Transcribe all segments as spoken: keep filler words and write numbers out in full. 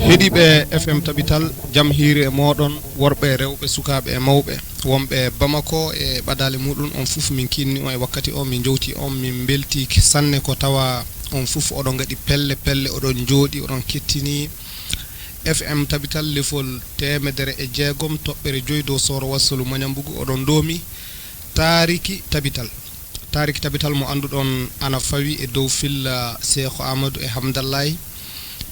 Heɗiiɓe F M Tabital, jam hiiri e mooɗon, worɓe, rewɓe, sukaaɓe e mawɓe, wonɓe Bamako e ɓadaali muɗum, on fof min kinni on e wakkati o, min jowti on, min mbeltiike sanne ko tawa on fof oɗon ngaɗi pelle pelle, oɗon njooɗi, oɗon kettini F M Tabital lefol teemedere e jeegom toɓɓere joyi dow sooro Wassolu Mañambugu, oɗon ndoomi Taariki Tabital. Taariki Tabital mo annduɗon ana fawi e dow filla Seekho Amadou e Hamdallahi.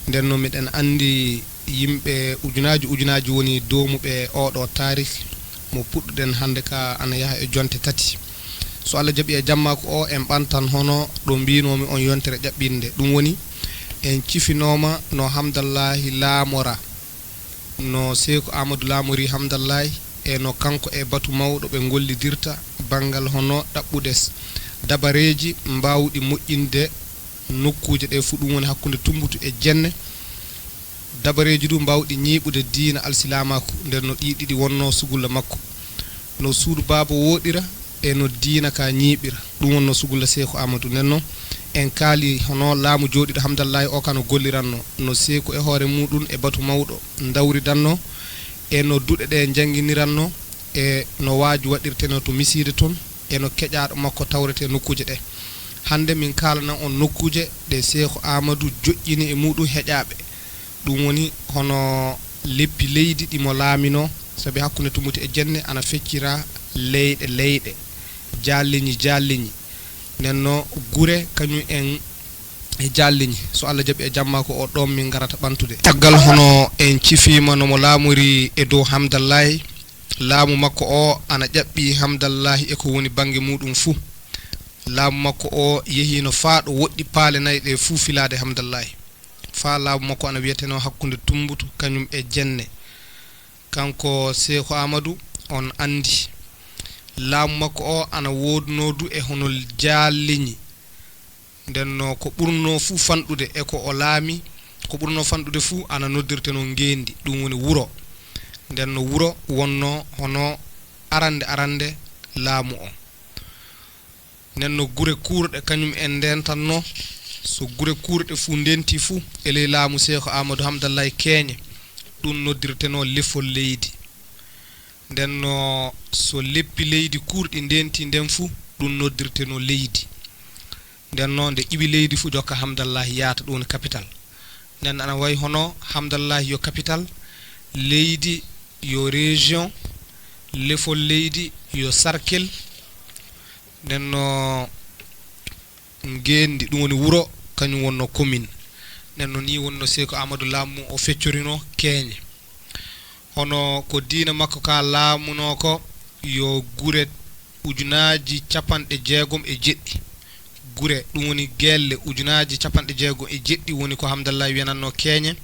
Nden no miɗen anndi yimɓe ujunaaji ujunaaji woni doomuɓe oɗo taariki mo puɗɗuɗen hannde ka ana yaha e jonte tati. So Allah jaɓi e jammaako o, en ɓantan hono ɗo mbinoomi on yontere ƴaɓɓinde. Ɗum woni, en cifinooma no Hamdallahi laamora, no Seeku Aamadu laamori Hamdallahi, e no kanko e Batu Mawɗo ɓe ngollidirta banngal hono ɗaɓɓude s-, dabareeji mbaawɗi moƴƴinde nokkuuje ɗe fuu, ɗum woni hakkunde Tummbutu e Jenne. Dabareeji du mbaawɗi ñiiɓude diina alsilaamaaku, nden no ɗii ɗiɗi wonnoo sugulla makko. No suudu baaba wooɗira e no diina ka ñiiɓira, ɗum wonnoo sugulla Seeku Aamadu. Nden no en kaali hono laamu jooɗiiɗo Hamdallahi o ka no golliranno, no Seeku e hoore muɗum e Batu Mawɗo ndawridanno, e no duɗe ɗe njannginiranno, e no waaju waɗirtenoo to misiide ton, e no keƴaaɗo makko tawretee nokkuuje ɗe. Hannde min kaalana on nokkuuje ɗe Seeku Aamadu joƴƴini e muɗum heƴaaɓe. Ɗum woni hono leppi leydi ɗi mo laaminoo, sabi hakkunde Tummbutu e Jenne ana feccira leyɗe leyɗe, jaalleñi jaalleñi. Nden no gure kañum en e jaalleñi. So Allah jaɓi e jammaako o, ɗoon min ngarata ɓamtude. Caggal hono en cifiima no mo laamori e dow Hamdallahi, laamu makko o ana ƴaɓɓi Hamdallahi e ko woni bannge muɗum fuu. Laamu makko o yehiino faa ɗo woɗɗi paale nay ɗe fuu filaade Hamdallahi. Faa laamu makko ana wiyetenoo hakkunde Tummbutu kañum e Jenne. Kanko Seeku Aamadu, on anndi, laamu makko o ana woodunoo du e hono jaalleñi. Nden no ko ɓurnoo fuu fanɗude e ko o laami, ko ɓurnoo fanɗude fuu ana noddirtenoo ngeenndi, ɗum woni wuro. Nden no wuro wonnoo hono arannde arannde laamu o. Nden no gure kuurɗe kañum en ndentanno, so gure kuurɗe fuu ndentii fuu e ley laamu Seeku Aamadu Hamdallahi Keeñe, ɗum noddirtenoo lefol leydi. Nden no so leppi leydi kuurɗi ndentii nden fuu, ɗum noddirtenoo leydi. Nden no nde iwi leydi fuu jokka Hamdallahi yaata, ɗum woni capital. Nden ana wayi hono Hamdallahi yo capital, leydi yo région, lefol leydi yo sarkel. Nden no ngeenndi, ɗum woni wuro, kañum wonnoo commune. Nden no nii wonnoo Seeku Aamadu laamu o feccorinoo Keeñe. Hono ko diina makko ka laamunoo ko yo gure ujunaaji capanɗe jeegom e jeɗɗi. Gure, ɗum woni geelle ujunaaji capanɗe jeegom e jeɗɗi woni ko Hamdallahi wiyanannoo Keeñe.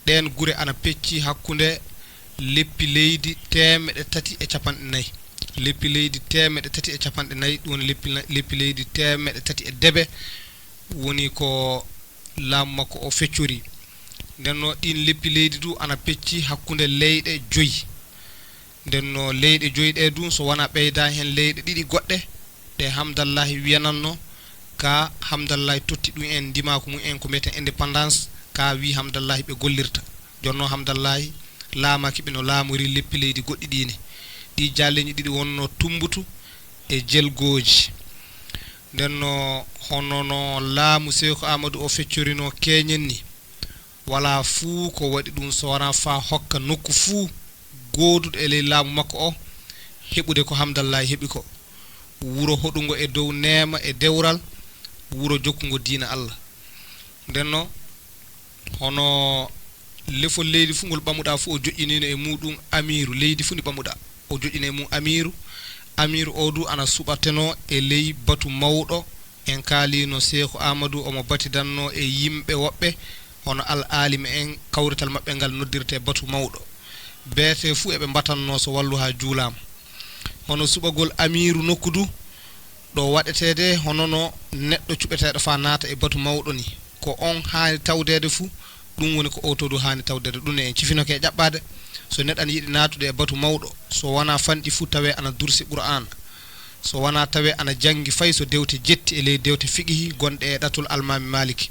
Ɗeen gure ana pecci hakkunde leppi leydi teemeɗe tati e capanɗe nayi. Leppi leydi teemeɗe tati e capanɗe nayi, ɗum woni leppi, leppi leydi teemeɗe tati e debe woni ko laamu makko o feccori. Nden no ɗiin leppi leydi du ana pecci hakkunde leyɗe joyi. Nden no leyɗe joyi ɗe du, so wonaa ɓeyda heen leyɗe ɗiɗi goɗɗe, ɗe Hamdallahi wiyanannoo, ka Hamdallahi totti ɗum en ndimaaku mum en ko mbiyeten indépendance, ka wii Hamdallahi ɓe gollirta. Jonno Hamdallahi laamaaki ɓe no laamori leppi leydi goɗɗi ɗii ne. Ɗii jaalleñi ɗiɗi wonnoo Tummbutu e Jelgooji. Nden no hono no laamu Seeku Aamadu o feccorinoo Keeñen ni, walaa fuu ko waɗi ɗum so wonaa faa hokka nokku fuu gooduɗo e ley laamu makko o heɓude ko Hamdallahi heɓi ko. Wuro hoɗungo e dow neema e dewral, wuro jokkungo diina Allah. Nden no hono lefol leydi fuu ngol ɓamuɗaa fuu o joƴƴiniino e muɗum amiiru, leydi fuu ndi ɓamuɗaa o joƴƴini e mum amiiru. Amiiru o du ana suɓatenoo e ley Batu Mawɗo. En kaaliino Seeku Aamadu omo batidannoo e yimɓe woɓɓe hono al aalimi en, kawrital maɓɓe ngal noddirtee Batu Mawɗo. Beete fuu eɓe mbatannoo so wallu haa juulaama. Hono suɓagol amiiru nokku du, ɗo waɗeteede hono no neɗɗo cuɓeteeɗo faa naata e Batu Mawɗo ni, ko on haani tawdeede fuu, ɗum woni ko oo to du haani tawdeede. Ɗum ne en cifinoke e ƴaɓɓaade. So neɗɗo ana yiɗi naatude e Batu Mawɗo, so wonaa fanɗi fuu tawee ana dursi Qur'aana, so wonaa tawee ana janngi fay so dewte jetti e ley dewte fiqihi gonɗe e ɗatul Almaami Maaliki.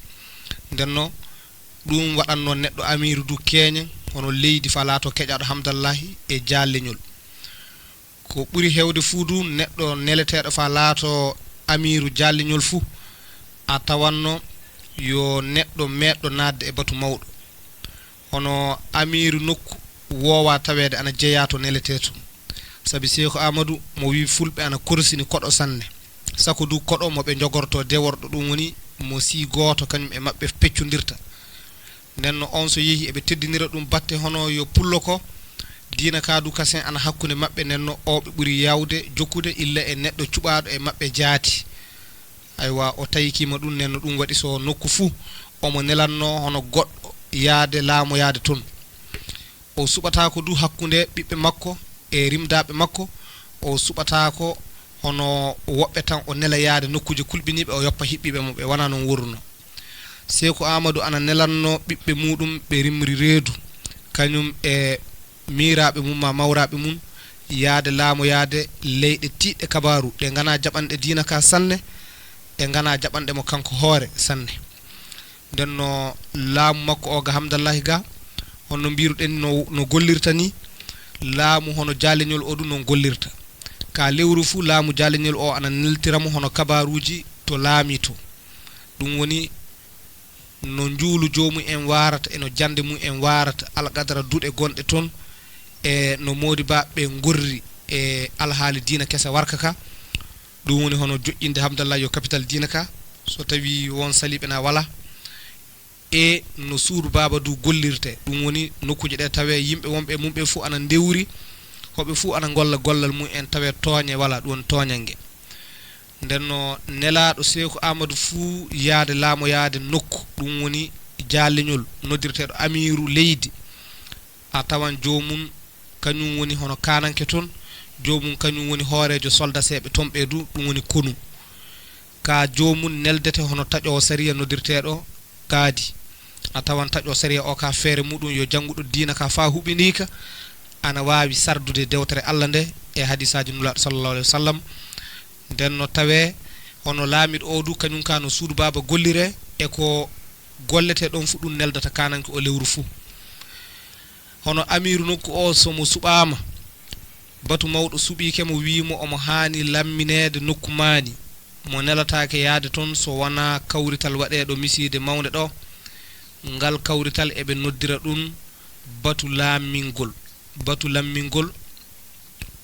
Nden no ɗum waɗanno neɗɗo amiiru du keeñen, hono leydi fa laato keƴaaɗo Hamdallahi e jaalleñol. Ko ɓuri heewde fuu du, neɗɗo neleteeɗo fa laato amiiru jaalleñol fuu, a tawanno yo neɗɗo meeɗɗo naatde e batu mawɗo. Hono amiiru nokku woowaa taweede ana jeyaa to neletee to. Sabi Seeku Aamadu mo wii fulɓe ana korsini koɗo sanne. Sako du koɗo mo ɓe njogortoo deworɗo, ɗum woni mo sii gooto kañum e maɓɓe peccundirta. Nden no on so yehi eɓe teddinira ɗum batte hono yo pullo ko. Diina ka du kasen ana hakkunde maɓɓe, nden no o ɓe ɓuri yaawde jokkude illa e neɗɗo cuɓaaɗo e maɓɓe jaati. Aywa, o taykima ɗum, nden no ɗum waɗi so nokku fuu omo nelanno hono goɗɗo yaade laamoyaade toon. O suɓataako du hakkunde ɓiɓɓe makko e rimdaaɓe makko, o suɓataako hono woɓɓe tan o nela yaade nokkuuje kulɓiniiɓe, o yoppa hiɓɓiiɓe mo, ɓe wonaa noon worruno. Seeku Aamadu ana nelanno ɓiɓɓe muuɗum ɓe rimri reedu, kañum e miiraaɓe mum maa mawraaɓe mum, yaade laamoyaade leyɗe tiiɗɗe kabaaru, ɗe nganaa jaɓanɗe diina ka sanne, ɗe nganaa jaɓanɗe mo kanko hoore sanne. Nden no laamu makko o ga Hamdallahi ga, hono mbiruɗen no, no gollirta ni, laamu hono jaaleñol o ɗum noon gollirta. Ka lewru fuu laamu jaaleñol o ana neltira mo hono kabaaruuji to laami to. Ɗum woni no njuulu joomum en waarata e no jannde mum en waarata, alqadara duɗe gonɗe toon, e no moodibaaɓe ngorri e alhaali diina kesa warka ka. Ɗum woni hono joƴƴinde Hamdallah yo capital diina ka, so tawii won saliiɓe na wala. E no suudu baaba du gollirte, ɗum woni nokkuuje ɗe tawee yimɓe wonɓe e mum ɓe fuu ana ndewri, hoɓe fuu ana ngolla gollal mum en, tawee tooñe wala, ɗum woni tooñannge. Nden no nelaaɗo Seeku Aamadu fuu yaade laamoyaade nokku, ɗum woni jaaleñol noddirteeɗo amiiru leydi, a tawan joomum kañum woni hono kaananke toon, joomum kañum woni hooreejo soldaseeɓe toon ɓe du, ɗum woni konu. Ka joomum neldete hono taƴoowo sariya noddirteeɗo kaadi. A tawan taƴoowo sariya o ka feere muɗum yo jannguɗo diina ka faa huɓinii ka, ana waawi sardude dewtere Alla nde e hadisaaji Nulaaɗo sallallahu alaihi wasallam. Nden no tawee hono laamiiɗo o du, kañum ka no suudu baaba golliree e ko golletee ɗon fu ɗum neldata kaananke o lewru fuu. Hono amiiru nokku o, so mo suɓaama, batu mawɗo suɓiike mo, wii mo omo haani lammineede nokku maani, mo nelataake yaade toon so wonaa kawrital waɗeeɗo misiide mawnde ɗo. Ngal kawrital eɓe noddira ɗum batu lammingol. Batu lammingol,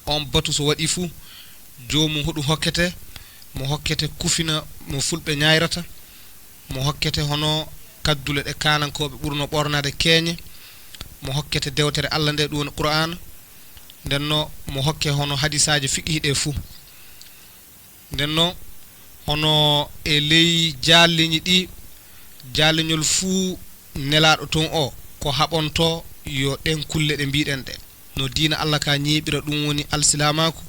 on batu so waɗi fuu, joomum hoɗum hokkete? Mo hokkete kufina mo fulɓe ñaayrata, mo hokkete hono kaddule ɗe kaanankooɓe ɓurno ɓornaade keeñe, mo hokkete dewtere Alla nde, ɗum woni Qur'aana, nden no mo hokke hono hadisaaji fiqhi ɗe fuu. Nden no hono e ley jaalleñi ɗi, jaalleñol fuu nelaaɗo toon o, ko haɓontoo yo ɗeen kulle ɗe mbiɗen ɗe. No diina Alla ka ñeeɓira, ɗum woni alsilaamaaku,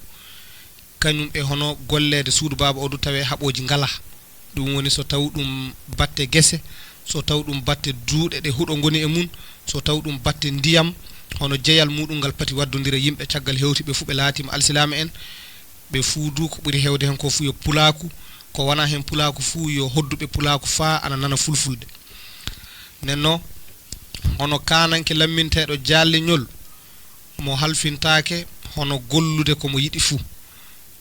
kañum e hono golleede suudu baaba o du tawee haɓooji ngalaa. Ɗum woni so taw ɗum batte gese, so taw ɗum batte duuɗe ɗe huɗo ngoni e mum, so taw ɗum batte ndiyam, hono jeyal muɗum ngal pati waddondira yimɓe caggal hewti ɓe fuu ɓe laatiima alsilaame en, ɓe fuu du ko ɓuri heewde heen ko fuu yo pulaaku, ko wonaa heen pulaaku fuu yo hodduɓe pulaaku faa ana nana fulfulde. Nden no hono kaananke lamminteeɗo jaalleñol mo halfintaake hono gollude ko mo yiɗi fuu.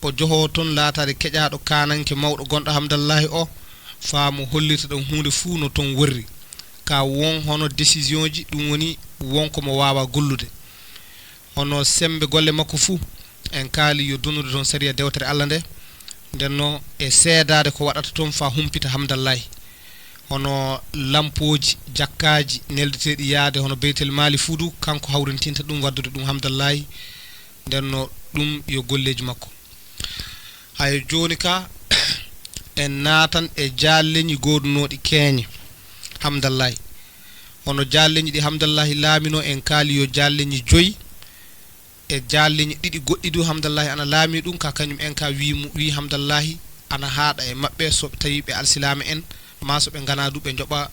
O johoo toon laataade keƴaaɗo kaananke mawɗo gonɗo Hamdallaahi o, faa mo hollita ɗon huunde fuu no toon worri. Ka won hono décision ji, ɗum woni won ko mo waawaa gollude. Hono semmbe golle makko fuu, en kaali yo donude toon sariya dewtere Alla nde, nden no e seedaade ko waɗata toon faa humpita Hamdallaahi. Hono lampooji, jakkaaji neldeteeɗi yaade hono Beytel Maali fuu du, kanko hawrintinta ɗum waddude ɗum Hamdallaahi, nden no ɗum yo golleeji makko. Hayo jooni ka, en naatan e jaalleñi goodunooɗi keeñe Hamdallaahi. Hono jaalleñi ɗi Hamdallaahi laaminoo, en kaali yo jaalleñi joyi, e jaalleñi ɗiɗi goɗɗi du Hamdallaahi ana laamii ɗum, ka kañum en ka wii mu-, wii Hamdallaahi ana haaɗa e maɓɓe so tawii ɓe alsilaame en, maa so ɓe nganaa du ɓe njoɓa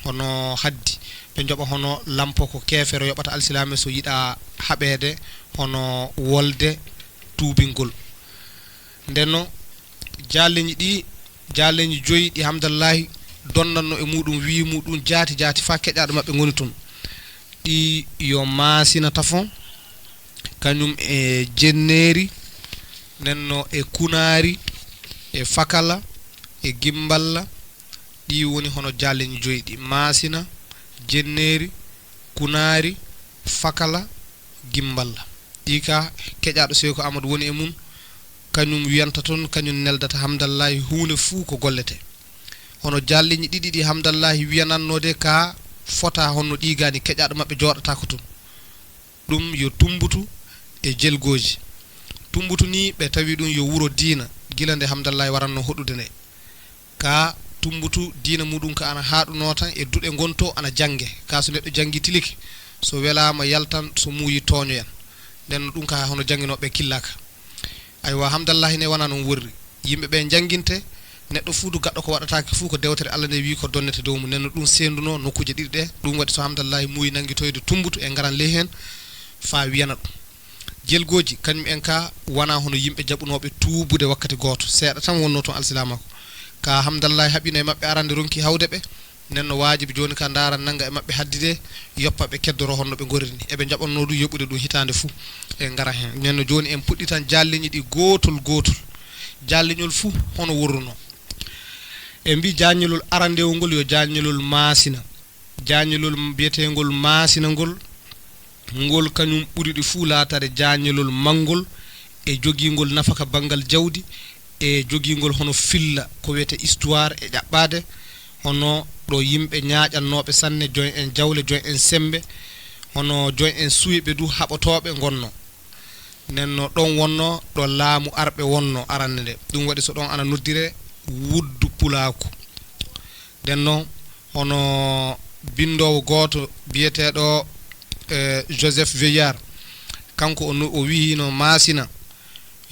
hono haddi, ɓe njoɓa hono lampo ko keefeero yoɓata alsilaame so yiɗaa haɓeede hono wolde tuubingol. Nden no jaalleñi ɗi, jaalleñi joyi ɗi Hamdallaahi donndanno e muɗum, wiyi muɗum jaati jaati faa keƴaaɗo maɓɓe ngoni toon. Ɗi yo Maasina Tafon, kañum e Jenneeri, nenno e Kunaari, e Fakala, e Gimballa. Ɗi woni hono jaalleñi joyi ɗi: Maasina, Jenneeri, Kunaari, Fakala, Gimballa. Ɗi ka keƴaaɗo Seeku Aamadu woni e mum, kañum wiyanta toon, kañum neldata Hamdallaahi huunde fuu ko gollete. Hono jaalleñi ɗiɗi ɗi Hamdallaahi wiyanannoo de, ka fota hono ɗi gani, keƴaaɗo maɓɓe jooɗataako toon. Ɗum yo Tummbutu e Jelgooji. Tummbutu ni ɓe tawi ɗum yo wuro diina, gila nde Hamdallaahi warannoo hoɗude nde. Ka Tummbutu diina muɗum ka ana haaɗunoo tan e duɗe ngon to ana jannge. Ka so neɗɗo janngi tilike, so welaama yaltan, so muuyi tooñoyan. Nden no ɗum ka hono jannginooɓe killaaka. Aywa, Hamdallaahi ne wona noon worri. Yimɓe ɓe njannginte, neɗɗo fuu du gaɗɗo ko waɗataake fuu ko dewtere Alla nde wii ko donnete dow mum. Nden no ɗum seendunoo nokkuuje ɗiɗi ɗe. Ɗum waɗi so Hamdallaahi muuyi nanngitoyde Tummbutu e ngaran ley heen faa wiyana ɗum. Jelgooji, kañum en ka wona hono yimɓe jaɓunooɓe tuubude wakkati gooto. Seeɗa tan wonnoo toon alsilaamaaku. Ka Hamdallaahi haɓino e maɓɓe arande ronki hawde ɓe. Nden no waajibi jooni ka ndaara nannga e maɓɓe haddi de, yoppa ɓe keddoro honno ɓe ngorri ni. Eɓe njaɓannoo du yoɓude ɗum hitaande fuu e ngara heen. Nden no jooni en puɗɗitan jaalleñi ɗi gootol gootol. Jaalleñol fuu hono worrunoo. En mbii jaalleñol arandewol ngol yo jaalleñol Maasina. Jaalleñol biyeteengol Maasina ngol, ngol kañum ɓuri ɗi fuu laataade jaalleñol manngol e jogiingol nafaka banngal jawdi, e jogiingol hono filla ko wiyetee histoire e ƴaɓɓaade, hono ɗo yimɓe ñaaƴannooɓe sanne, joñ en jawle, joñ en semmbe, hono joñ en suyɓe du haɓotooɓe ngonnoo. Nden no ɗon wonnoo ɗo laamu arɓe wonnoo arande nde. Ɗum waɗi so ɗon ana noddiree Wuddu Pulaaku. Nden noon, hono binndoowo gooto biyeteeɗo, eh, Joseph Vieillard, kanko o no, o wiyiino Maasina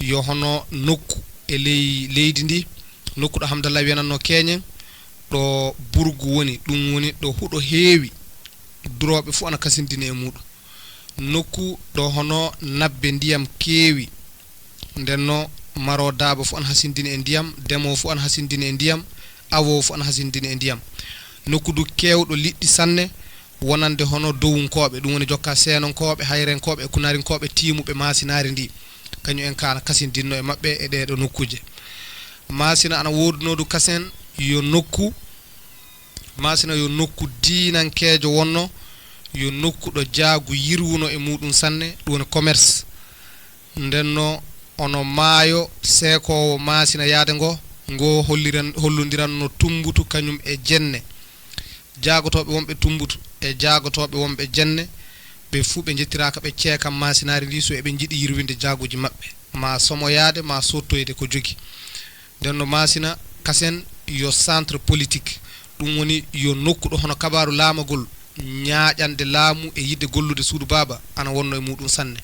yo hono nokku e ley leydi ndi, nokku ɗo Hamdallah wiyanatnoo Keeñen, ɗo burgu woni, ɗum woni ɗo huɗo heewi, durooɓe fof ana kasindini e muuɗum. Nokku ɗo hono nabbe ndiyam keewi, nden no maroo daaba fof ana hasindini e ndiyam, demoowo fof ana hasindini e ndiyam, awoowo fof ana hasindini e ndiyam. Nokku du keewɗo liɗɗi sanne, wonande hono Dowunkooɓe, ɗum woni jokka Seenonkooɓe, Hayrenkooɓe e Kunarinkooɓe tiimuɓe maasinaari ndi. Kañum en ka ana kasindinno e maɓɓe e ɗee ɗoo nokkuuje. Maasina ana woodunoo du kasen yo nokku, Maasina yo nokku diinankeejo wonno, yo nokku ɗo jaagu yirwuno e muuɗum sanne, ɗum woni commerce. Nden no hono maayo seekoowo Maasina yaade ngo, ngo holliran-, hollondiranno Tummbutu kañum e Jenne. Jaagotooɓe wonɓe Tummbutu e jaagotooɓe wonɓe Jenne, ɓe fuu ɓe njettiraaka ɓe ceekam maasinaari ndi so eɓe njiɗi yirwinde jaaguuji maɓɓe, maa somoyaade, maa soottoyde ko jogi. Nden no Maasina kasen yo centre politique, ɗum woni yo nokku ɗo hono kabaaru laamagol, ñaaƴande laamu e yiɗde gollude suudu baaba ana wonno e muuɗum sanne.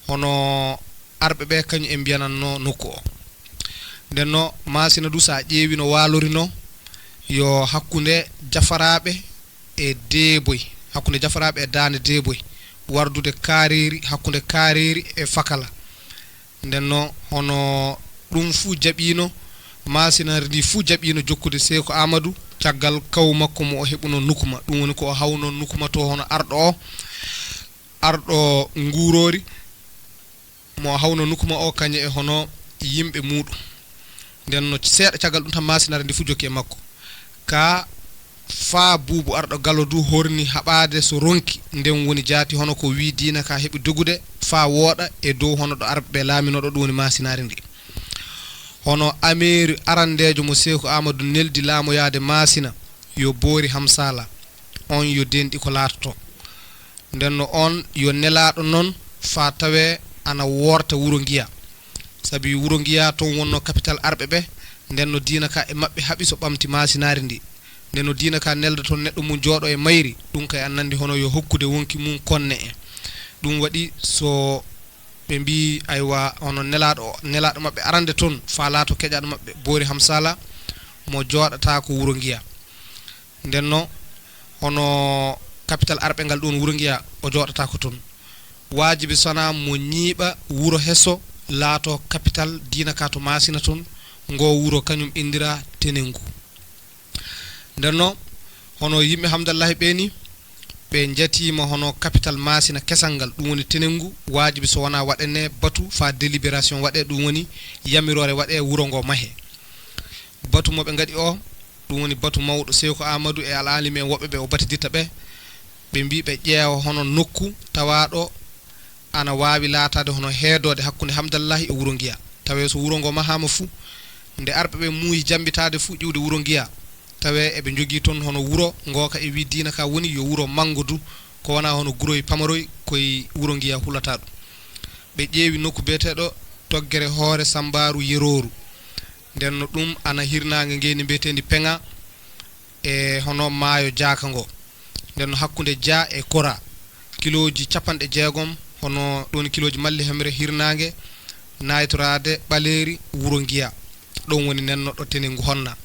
Hono arɓe ɓe kañum en mbiyanatnoo nokku o. Nden no Maasina du, so a ƴeewi no waalorinoo, yo hakkunde Jafaraaɓe e Deeboy, hakkunde Jafaraaɓe e Daande Deeboy, wardude Kaareeri, hakkunde Kaareeri e Fakala. Nden no hono ɗum fuu jaɓiino, maasinaari ndi fuu jaɓiino jokkude Seeku Aamadu caggal kaw makko mo o heɓunoo Nukuma. Ɗum woni ko o hawnoo Nukuma to hono arɗo o, arɗo nguuroori, mo o hawnoo Nukuma o kañum e hono yimɓe muuɗum. Nden no seeɗa caggal ɗum tan maasinaari ndi fuu jokki e makko. Ka faa Buubu Arɗo Galo du horni haɓaade so ronki, nden woni jaati hono ko wii diina ka heɓi dogude faa wooɗa e dow hono ɗo arɓe ɓe laaminoo ɗo, ɗum woni maasinaari ndi. Hono ameeri arandeejo mo Seeku Aamadu neldi laamoyaade Maasina yo Boori Hamsala, on yo denɗi ko laatotoo. Nden no on yo nelaaɗo noon faa tawee ana woorta Wuro Ngiya. Sabi Wuro Ngiya toon wonnoo kapital arɓe ɓe, nden no diina ka e maɓɓe haɓi so ɓamti maasinaari ndi. Nden no diina ka nelda toon neɗɗo mum jooɗo e mayri, ɗum kay ana nanndi hono yo hokkude wonki mum konne'en. Ɗum waɗi so ɓe mbii, aywa, hono nelaaɗo o, nelaaɗo maɓɓe arande toon, faa laato keƴaaɗo maɓɓe, Boori Hamsala, mo jooɗataa ko Wuro Ngiya. Nden no hono kapital arɓe ngal ɗum Wuro Ngiya, o jooɗataa ko toon. Waajibi so wonaa mo ñiiɓa Wuro Heso, laato kapital diina ka to Maasina toon, ngo wuro kañum inndiraa Tenengu. Nden noon, hono yimɓe Hamdallahi ɓee nii, ɓe njatiima hono capital maasina kesal ngal, ɗum woni Tenengu, waajibi so wonaa waɗanee batu faa délibération waɗee, ɗum woni yamiroore waɗee wuro ngoo mahee. Batu mo ɓe ngaɗi oo, ɗum woni batu mawɗo Seeku Aamadu e alaalimi en woɓɓe ɓe o batiditta ɓee, ɓe mbii ɓe ƴeewa hono nokku tawaaɗo ana waawi laataade hono heedoode hakkunde Hamdallahi e wuro Ngiya. Tawee so wuro ngoo mahaama fuu, nde arɓe ɓee muuyi jammbitaade fuu iwde wuro Ngiya, tawee eɓe njogii toon hono wuro ngoo ka e wii diina ka woni yo wuro manngo du, ko wonaa hono guroy pamaroy koye wuro Ngiya hulata ɗum. Ɓe ƴeewi nokku biyeteeɗo Toggere Hoore Sammbaaru Yerooru. Nden no ɗum ana hirnaange ngeendi mbiyeteendi Peŋa e hono maayo Jaaka ngo. Nden no hakkunde Dia e Kora, kilooji capanɗe jeegom, hono ɗum woni kilooji malli hemre hirnaange, naaytoraade ɓaleeri wuro Ngiya. Ɗoon woni nden no ɗo Tenengu honna.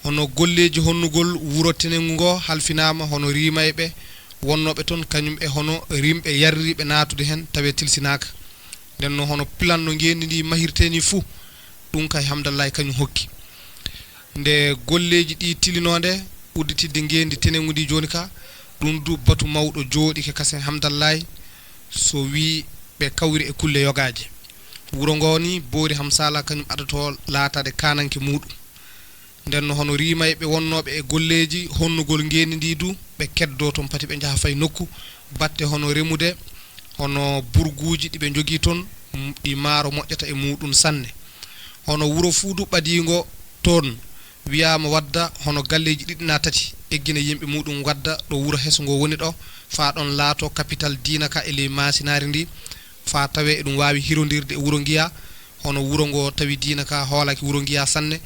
Hono golleeji honnugol wuro Tenengu ngo halfinaama, hono riimayɓe wonnooɓe toon, kañum e hono rimɓe yarriiɓe naatude heen, tawee tilsinaaka. Nden no hono plan no ngeendi ndi mahirtee nii fuu, ɗum kay Hamdallahi kañum hokki. Nde golleeji ɗi tilinoo nde, udditidde ngeendi Tenengu ndi jooni ka, ɗum du batu mawɗo jooɗike kasen Hamdallahi, so wii ɓe kawri e kulle yogaaje. Wuro ngoo nii, Boori Hamsala kañum adotoo laataade kaananke muuɗum. Nden no hono riimayɓe wonnooɓe e golleeji honnugol ngeendi ndi du, ɓe keddoo toon, pati ɓe njaha fay nokku batte hono remude, hono burguuji ɗi ɓe njogii toon, m-, ɗi maaro moƴƴata e muuɗum sanne. Hono wuro fuu du ɓadiingo toon, wiyaama wadda hono galleeji ɗiɗi naa tati, eggina yimɓe muuɗum, wadda ɗo wuro heso ngo woni ɗo, faa ɗoon laatoo kapital diina ka e ley maasinaari ndi, faa tawee eɗum waawi hirondirde e wuro Ngiya, hono wuro ngo tawi diina ka hoolaaki wuro Ngiya sanne,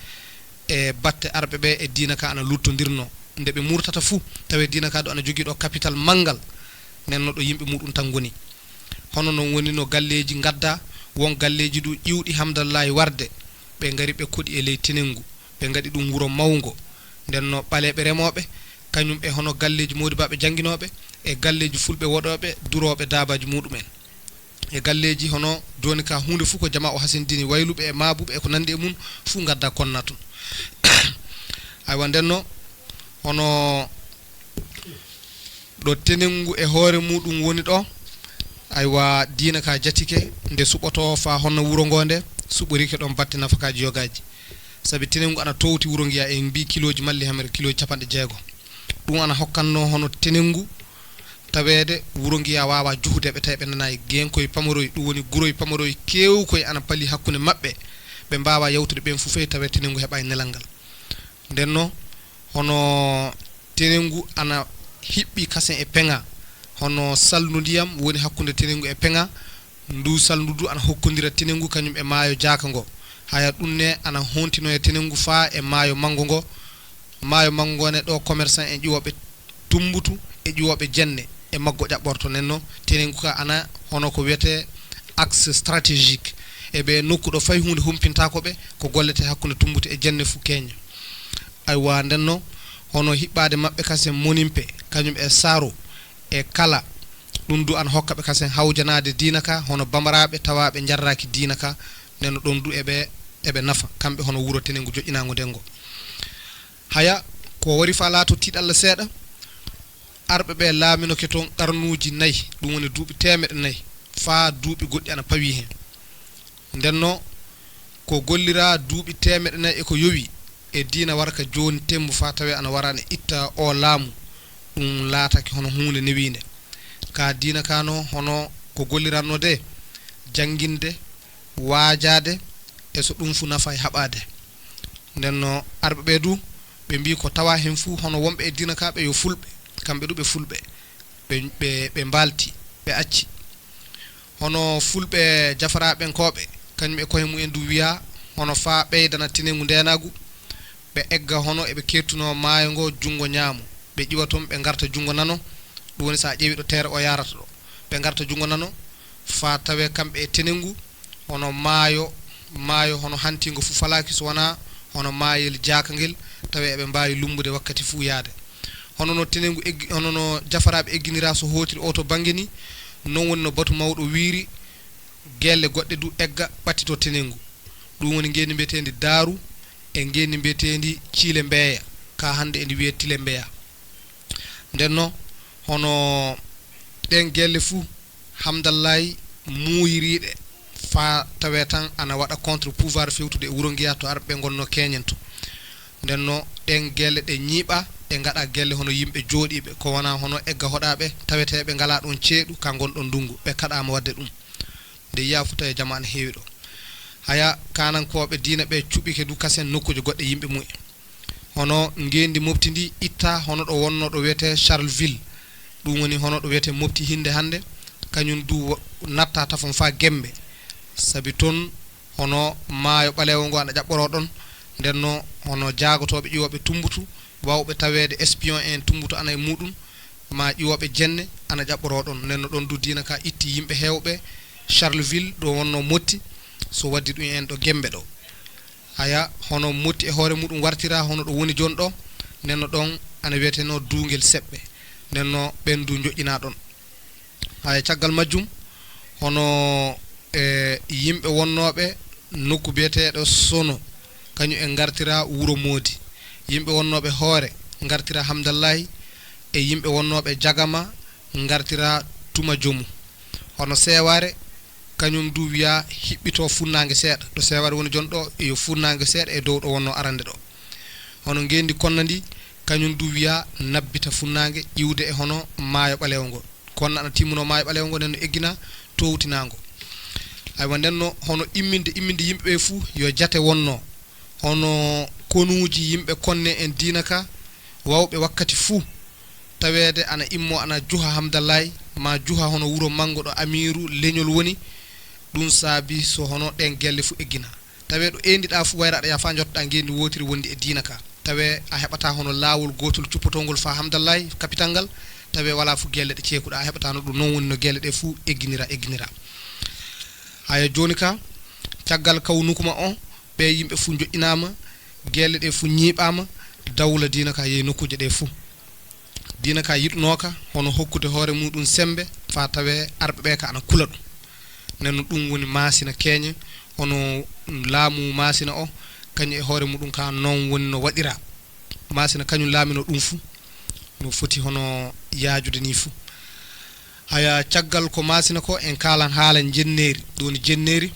e batte arɓe ɓe e diina ka ana luttondirnoo. Nde ɓe murtata fuu, tawee diina ka ɗo ana jogii ɗo kapital manngal, nden no ɗo yimɓe muuɗum tan ngoni. Hono non woni no galleeji ngadda, won galleeji du iwɗi Hamdallahi warde, ɓe ngari ɓe koɗi e ley Tenengu, ɓe ngaɗi ɗum wuro mawngo. Nden no ɓaleeɓe remooɓe, kañum e hono galleeji moodibaaɓe jannginooɓe, e galleeji fulɓe woɗooɓe, durooɓe daabaaji muuɗum'en. E galleeji hono jooni ka huunde fuu ko jamaa o hasindini, wayluɓe e maabuɓe e ko nanndi e mum fuu ngadda konna toon. Aywa, nden no hono ɗo Tenengu e hoore muuɗum woni ɗo, aywa, diina ka jatike, nde suɓotoo faa honna wuro ngoo nde, suɓorike ɗoon batte nafakaaji yogaaji. Sabi Tenengu ana toowti wuro Ngiya, en mbii kilooji malli hemre, kilooji capanɗe jeego. Ɗum ana hokkannoo hono Tenengu taweede wuro Ngiya waawaa juhude ɓe, tawi ɓe nanaay. Geenkoy pamaroy, ɗum woni guroy pamaroy keewkoy ana palii hakkunde maɓɓe, ɓe mbaawaa yawtude ɓeen fuu fey tawee Tenengu heɓaay nelal ngal. Nden no hono Tenengu ana hiɓɓi kasen e Peŋa, hono salndu ndiyam woni hakkunde Tenengu e Peŋa. Ndu salndu du ana hokkondira Tenengu kañum e maayo Jaaka ngo. Haya ɗum ne ana hontinoo e Tenengu faa e maayo Manngo ngo. Maayo Manngo ngo ne ɗo commerçant en ƴiwooɓe Tummbutu e ƴiwooɓe Jenne e maggo ƴaɓɓorto. Nden no Tenengu ka ana hono ko wiyetee axe stratégique. E ɓe nokku ɗo fay huunde humpintaako ɓe, ko golletee hakkunde Tummbutu e Jenne fuu keña. Aywa, nden no hono hiɓɓaade maɓɓe kasen Monimpe, kañum e Saro e Kala, ɗum du ana hokka ɓe kasen hawjanaade diina ka, hono bamaraaɓe tawaaɓe njarraaki diina ka, nden no ɗum du eɓe, eɓe nafa, kamɓe hono wuro Tenengu joƴƴinaango nden ngo. Haya, ko wari faa laato tiiɗalla seeɗa, arɓe ɓe laaminoke toon qarnuuji nayi, ɗum woni duuɓi teemeɗɗe nayi, faa duuɓi goɗɗi ana pawii heen. Nden no ko golliraa duuɓi teemeɗɗe nayi e ko yowi e diina wara ka jooni temmu faa tawee ana wara ana itta oo laamu, ɗum laatake hono huunde newiinde. Ka diina ka no hono ko gollirannoo de, jannginde, waajaade, e so ɗum fuu nafa e haɓaade. Nden no arɓe ɓe du, ɓe mbii ko tawaa heen fuu hono wonɓe e diina ka ɓe yo fulɓe, kamɓe du ɓe fulɓe, ɓe, ɓe, ɓe mbaalti, ɓe acci. Hono fulɓe jafaraaɓenkooɓe, kañum e koye mumen du wiyaa, hono faa ɓeydana Tenengu ndeenaagu, ɓe egga hono eɓe keettunoo maayo ngo junngo ñaamo, ɓe ƴiwa toon, ɓe ngarta junngo nano, ɗum woni so a ƴeewii ɗo teere o yaarata ɗo, ɓe ngarta junngo nano, faa tawee kamɓe e Tenengu, hono maayo, maayo hono hantiingo fuu falaaki so wonaa hono maayel Jaaka ngel, tawee eɓe mbaawi lummbude wakkati fuu yaade. Hono no Tenengu eggi-, hono no jafaraaɓe egginiraa so hootiri oo to bannge nii, non woni no batu mawɗo wiiri, geelle goɗɗe du egga ɓattitoo Tenengu. Ɗum woni ngeenndi mbiyeteendi Daaru e ngeenndi mbiyeteendi Ciile Mbeeya. ka hannde ene wiyee Tilembeya. Ndenno, hono ɗeen gelle fuu, Hamdallaay muuyiriiɗe faa tawee tan ana waɗa contre pouvoir fewtude e wuro Ngiya to arɓe ɓe ngonnoo keeñen to. Ndenno, ɗeen gelle ɗe ñiiɓa, ɗe ngaɗa gelle hono yimɓe jooɗiiɓe, ko wonaa hono egga hoɗaaɓe, taweteeɓe ngalaa ɗoon ceeɗu ka ngonɗon ndunngu, ɓe kaɗaama waɗde ɗum. Nde yiyaa fuu tawi jama ana heewi ɗo. Haya, kaanankooɓe diina ɓe cuɓike du kasen nokkuuje goɗɗe yimɓe mumen. Hono ngeenndi Mopti ndi itta hono ɗo wonnoo ɗo wiyetee Charleville. Ɗum woni hono ɗo wiyetee Mopti hinnde hannde, kañum du wo-, natta tafon faa Gemmbe. Sabi toon hono maayo ɓaleewo ngo ana ƴaɓɓoroo ɗoon. Ndenno hono jaagotooɓe ƴiwooɓe Tummbutu, waawɓe taweede espion en Tummbutu ana e muuɗum, maa ƴiwooɓe Jenne ana ƴaɓɓoroo ɗoon. Ndenno ɗoon du diina ka itti yimɓe heewɓe Charleville ɗo wonnoo Mopti, so waddi ɗum en ɗo Gemmbe ɗo. Haya, hono Mopti e hoore muuɗum wartira hono ɗo woni jooni ɗo, ndenno ɗoon ana wiyetenoo Duungel Seɓɓe, ndenno ɓeen du njoƴƴinaa ɗoon. Haya, caggal majjum, hono, e, yimɓe wonnooɓe nokku biyeteeɗo Sono, kañum en ngartira Wuro Moodi. Yimɓe wonnooɓe Hoore ngartira Hamdallaay, e yimɓe wonnooɓe Jagama ngartira Tuma Jomu. Hono Seewaare, kañum du wiyaa hiɓɓitoo funnaange seeɗa. Ɗo Seewaare woni jooni ɗo, yo funnaange seeɗa e dow ɗo wonnoo arande ɗo. Hono ngeenndi Konna ndi, kañum du wiyaa nabbita funnaange iwde e hono maayo ɓaleewo ngo. Konna ana timmunoo maayo ɓaleewo ngo, nden no eggina toowtinaango. Aywa, nden no hono imminde, imminde yimɓe ɓe fuu yo jate wonnoo. Hono konuuji yimɓe Konne en diina ka, waawɓe wakkati fuu taweede ana immoo ana juha Hamdallaay, maa juha hono wuro manngo ɗo amiiru leñol woni, ɗum saabi so hono ɗeen gelle fuu eggina. Tawee ɗo eendiɗaa fuu wayra aɗa yaha faa njottoɗaa ngeenndi wootiri wondi e diina ka. Tawee a heɓataa hono laawol gootol cuppotoongol faa Hamdallaay kapital ngal, tawee walaa fuu gelle ɗe ceekuɗaa, a heɓataa no ɗum. Noon woni no gelle ɗe fuu egginira, egginira. Haya jooni ka, caggal kaw Nukuma o, ɓee yimɓe fuu njoƴƴinaama, gelle ɗe fuu ñiiɓaama, dawla diina ka yehi nokkuuje ɗe fuu. Diina ka yiɗunooka hono hokkude hoore muuɗum semmbe faa tawee arɓe ɓee ka ana kula ɗum. Nden no ɗum woni Maasina keeñe, hono laamu Maasina o, kañum e hoore muuɗum ka noon woni no waɗiraa. Maasina kañum laaminoo ɗum fuu, no foti hono yaajude nii fuu. Haya caggal ko Maasina ko, en kaalan haala Njenneeri, ɗum woni Jenneeri.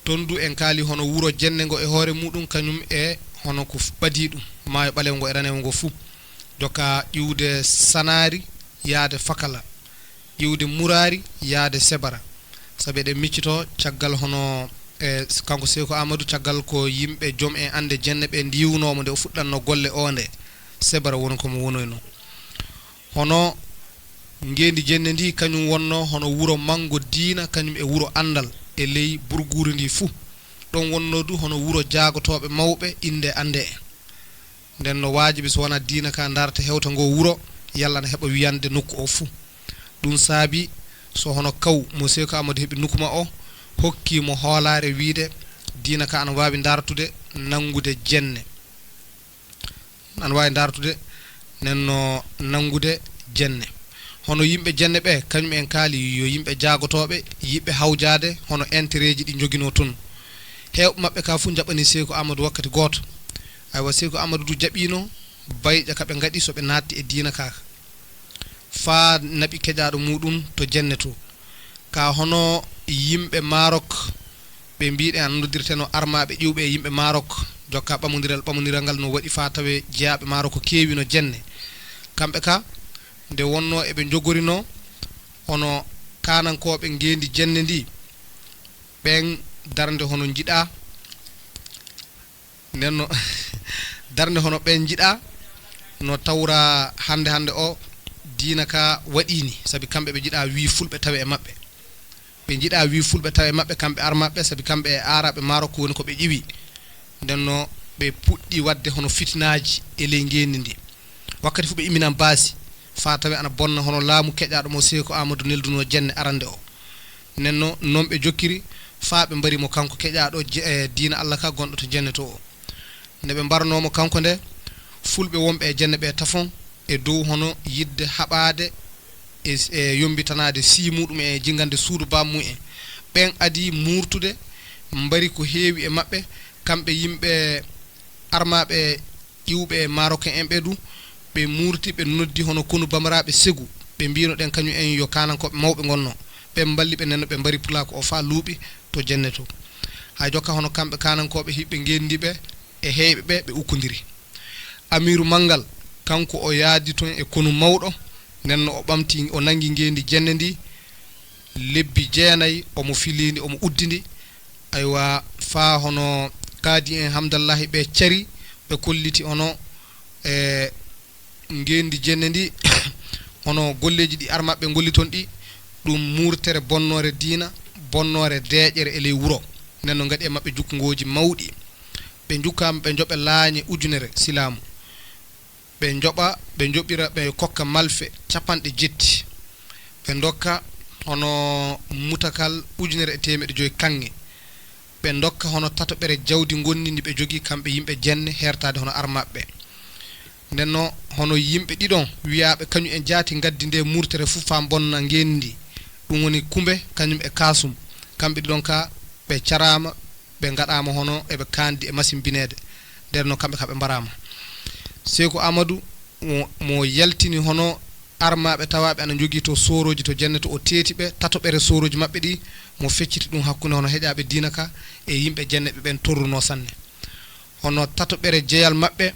Toon du en kaali hono wuro Jenne ngo e hoore muuɗum, kañum e hono ko f-, ɓadii ɗum, maayo ɓaleewo ngo e raneewo ngo fuu. Jokka iwde Sanaari, yaade Fakala, iwde Muraari, yaade Sebara. Sabu eɗen miccitoo caggal hono, e, kanko Seeku Aamadu, caggal ko yimɓe joom en annde Jenne ɓe ndiiwnoo mo nde o fuɗɗatnoo golle o nde, Sebara woni ko mo wonoynoo. Hono ngeendi Jenne ndi, kañum wonnoo hono wuro manngo diina, kañum e wuro anndal e ley burguuri ndi fuu. Ɗoon wonnoo du hono wuro jaagotooɓe mawɓe innde annde en. Nden no waajibi so wonaa diina ka darta hewta ngo wuro, yalla ana heɓa wiyande nokku o fuu. Ɗum saabi so hono kaw mo Seeku Aamadu heɓi Nukuma o, hokki mo hoolaare wiyde diina ka ana waawi dartude nanngude Jenne. Ana waawi dartude nden no nanngude Jenne. Hono yimɓe Jenne ɓe, kañum en kaali yo yimɓe jaagotooɓe, yiɗɓe hawjaade, hono intérêtji ɗi njoginoo toon. Heewɓe maɓɓe ka fuu njaɓanii Seeku Aamadu wakkati gooto. Aywa, Seeku Aamadu du jaɓiino bayɗe ka ɓe ngaɗi so ɓe naatti e diina ka. Faa naɓi keƴaaɗo muuɗum to Jenne to. Ka hono yimɓe Maroc, ɓe mbiiɗen ana noddirtenoo armaaɓe ƴiwɓe e yimɓe Maroc, jokka ɓamondiral, ɓamondiral ngal no waɗi faa tawee jeyaaɓe Maroc keewino Jenne. Kamɓe ka, nde wonnoo eɓe njogorinoo hono kaanankooɓe ngeendi Jenne ndi, ɓeen darnde hono njiɗaa, nden no darnde hono ɓeen njiɗaa no tawra hannde hannde o diina ka waɗiini, sabi kamɓe ɓe njiɗaa wii fulɓe tawe e maɓɓe. Ɓe njiɗaa wii fulɓe tawe e maɓɓe, kamɓe armaaɓe ɓe, sabi kamɓe e aaraaɓe Maroc woni ko ɓe ƴiwi. Nden no ɓe puɗɗi waɗde hono fitinaaji e ley ngeenndi ndi. Wakkati fuu ɓe imminan baasi, faa tawi ana bonna hono laamu keƴaaɗo mo Seeku Aamadu neldunoo Jenne arande o. Nden no, noon ɓe jokkiri, faa ɓe mbari mo kanko keƴaaɗo Je-, e diina Alla ka gonɗo to Jenne to o. Nde ɓe mbarnoo mo kanko nde, fulɓe wonɓe e Jenne ɓe tafon e dow hono yiɗde haɓaade e, e yommbitanaade sii muuɗum en e jingande suudu baam mum en. Ɓeen adii muurtude, mbari ko heewi e maɓɓe, kamɓe yimɓe armaaɓe iwɓe e Marocain en ɓe du, ɓe murti, ɓe noddi hono konu bamaraaɓe Segu, ɓe mbino ɗen kañum en yo kaanankooɓe mawɓe ngonno. Ɓe mballi ɓe, nden no ɓe mbari pulaaku o faa luuɓi to Jenne to. Hay jokka hono kamɓe kaanankooɓe hiɓɓe ngenndi ɓe e heyɓe ɓe, ɓe ukkondiri. Amiiru Manngal, kanko o yaadi toon e konu mawɗo, nden no o ɓamti, o nanngi ngenndi Jenne ndi, lebbi jeenayi, omo fili ndi, omo uddi ndi. Aywa, faa hono kaadi en Hamdallahi ɓe cari, ɓe kolliti hono, e, ngenndi Jenne ndi, hono golleeji ɗi armaɓe ngolli toon ɗi, ɗum murtere bonnoore diina, bonnoore deeƴere e ley wuro. Nden no ngaɗi e maɓɓe jukkungooji mawɗi. Ɓe njukkaama ɓe njoɓe laañe ujunere silaamu. Ɓe njoɓa, ɓe njoɓira, ɓe kokka malfe capanɗe jetti. Ɓe ndokka hono mutakal ujunere e teemeɗɗe joyi kaŋŋe. Ɓe ndokka hono tatoɓere jawdi ngonndi ndi ɓe jogii kamɓe yimɓe Jenne, heertaade hono armaɓe ɓe. Nden no hono yimɓe ɗiɗon wiyaaɓe kañum en jaati ngaddi nde murtere fuu faa mbonna ngenndi. Ɗum woni Kumbe kañum e Kaasum. Kamɓe ɗiɗon ka ɓe caraama, ɓe ngaɗaama hono eɓe kaandi e masimbineede. Nden no kamɓe ka ɓe mbaraama. Seeku Aamadu mo, mo yaltini hono armaaɓe tawaaɓe ana njogii to soorooji to Jenne to, o teeti ɓe, tatoɓere soorooji maɓɓe ɗi, mo fecciti ɗum hakkunde hono heƴaaɓe diina ka e yimɓe Jenne ɓe ɓen torrunoo sanne. Hono tatoɓere jeyal maɓɓe,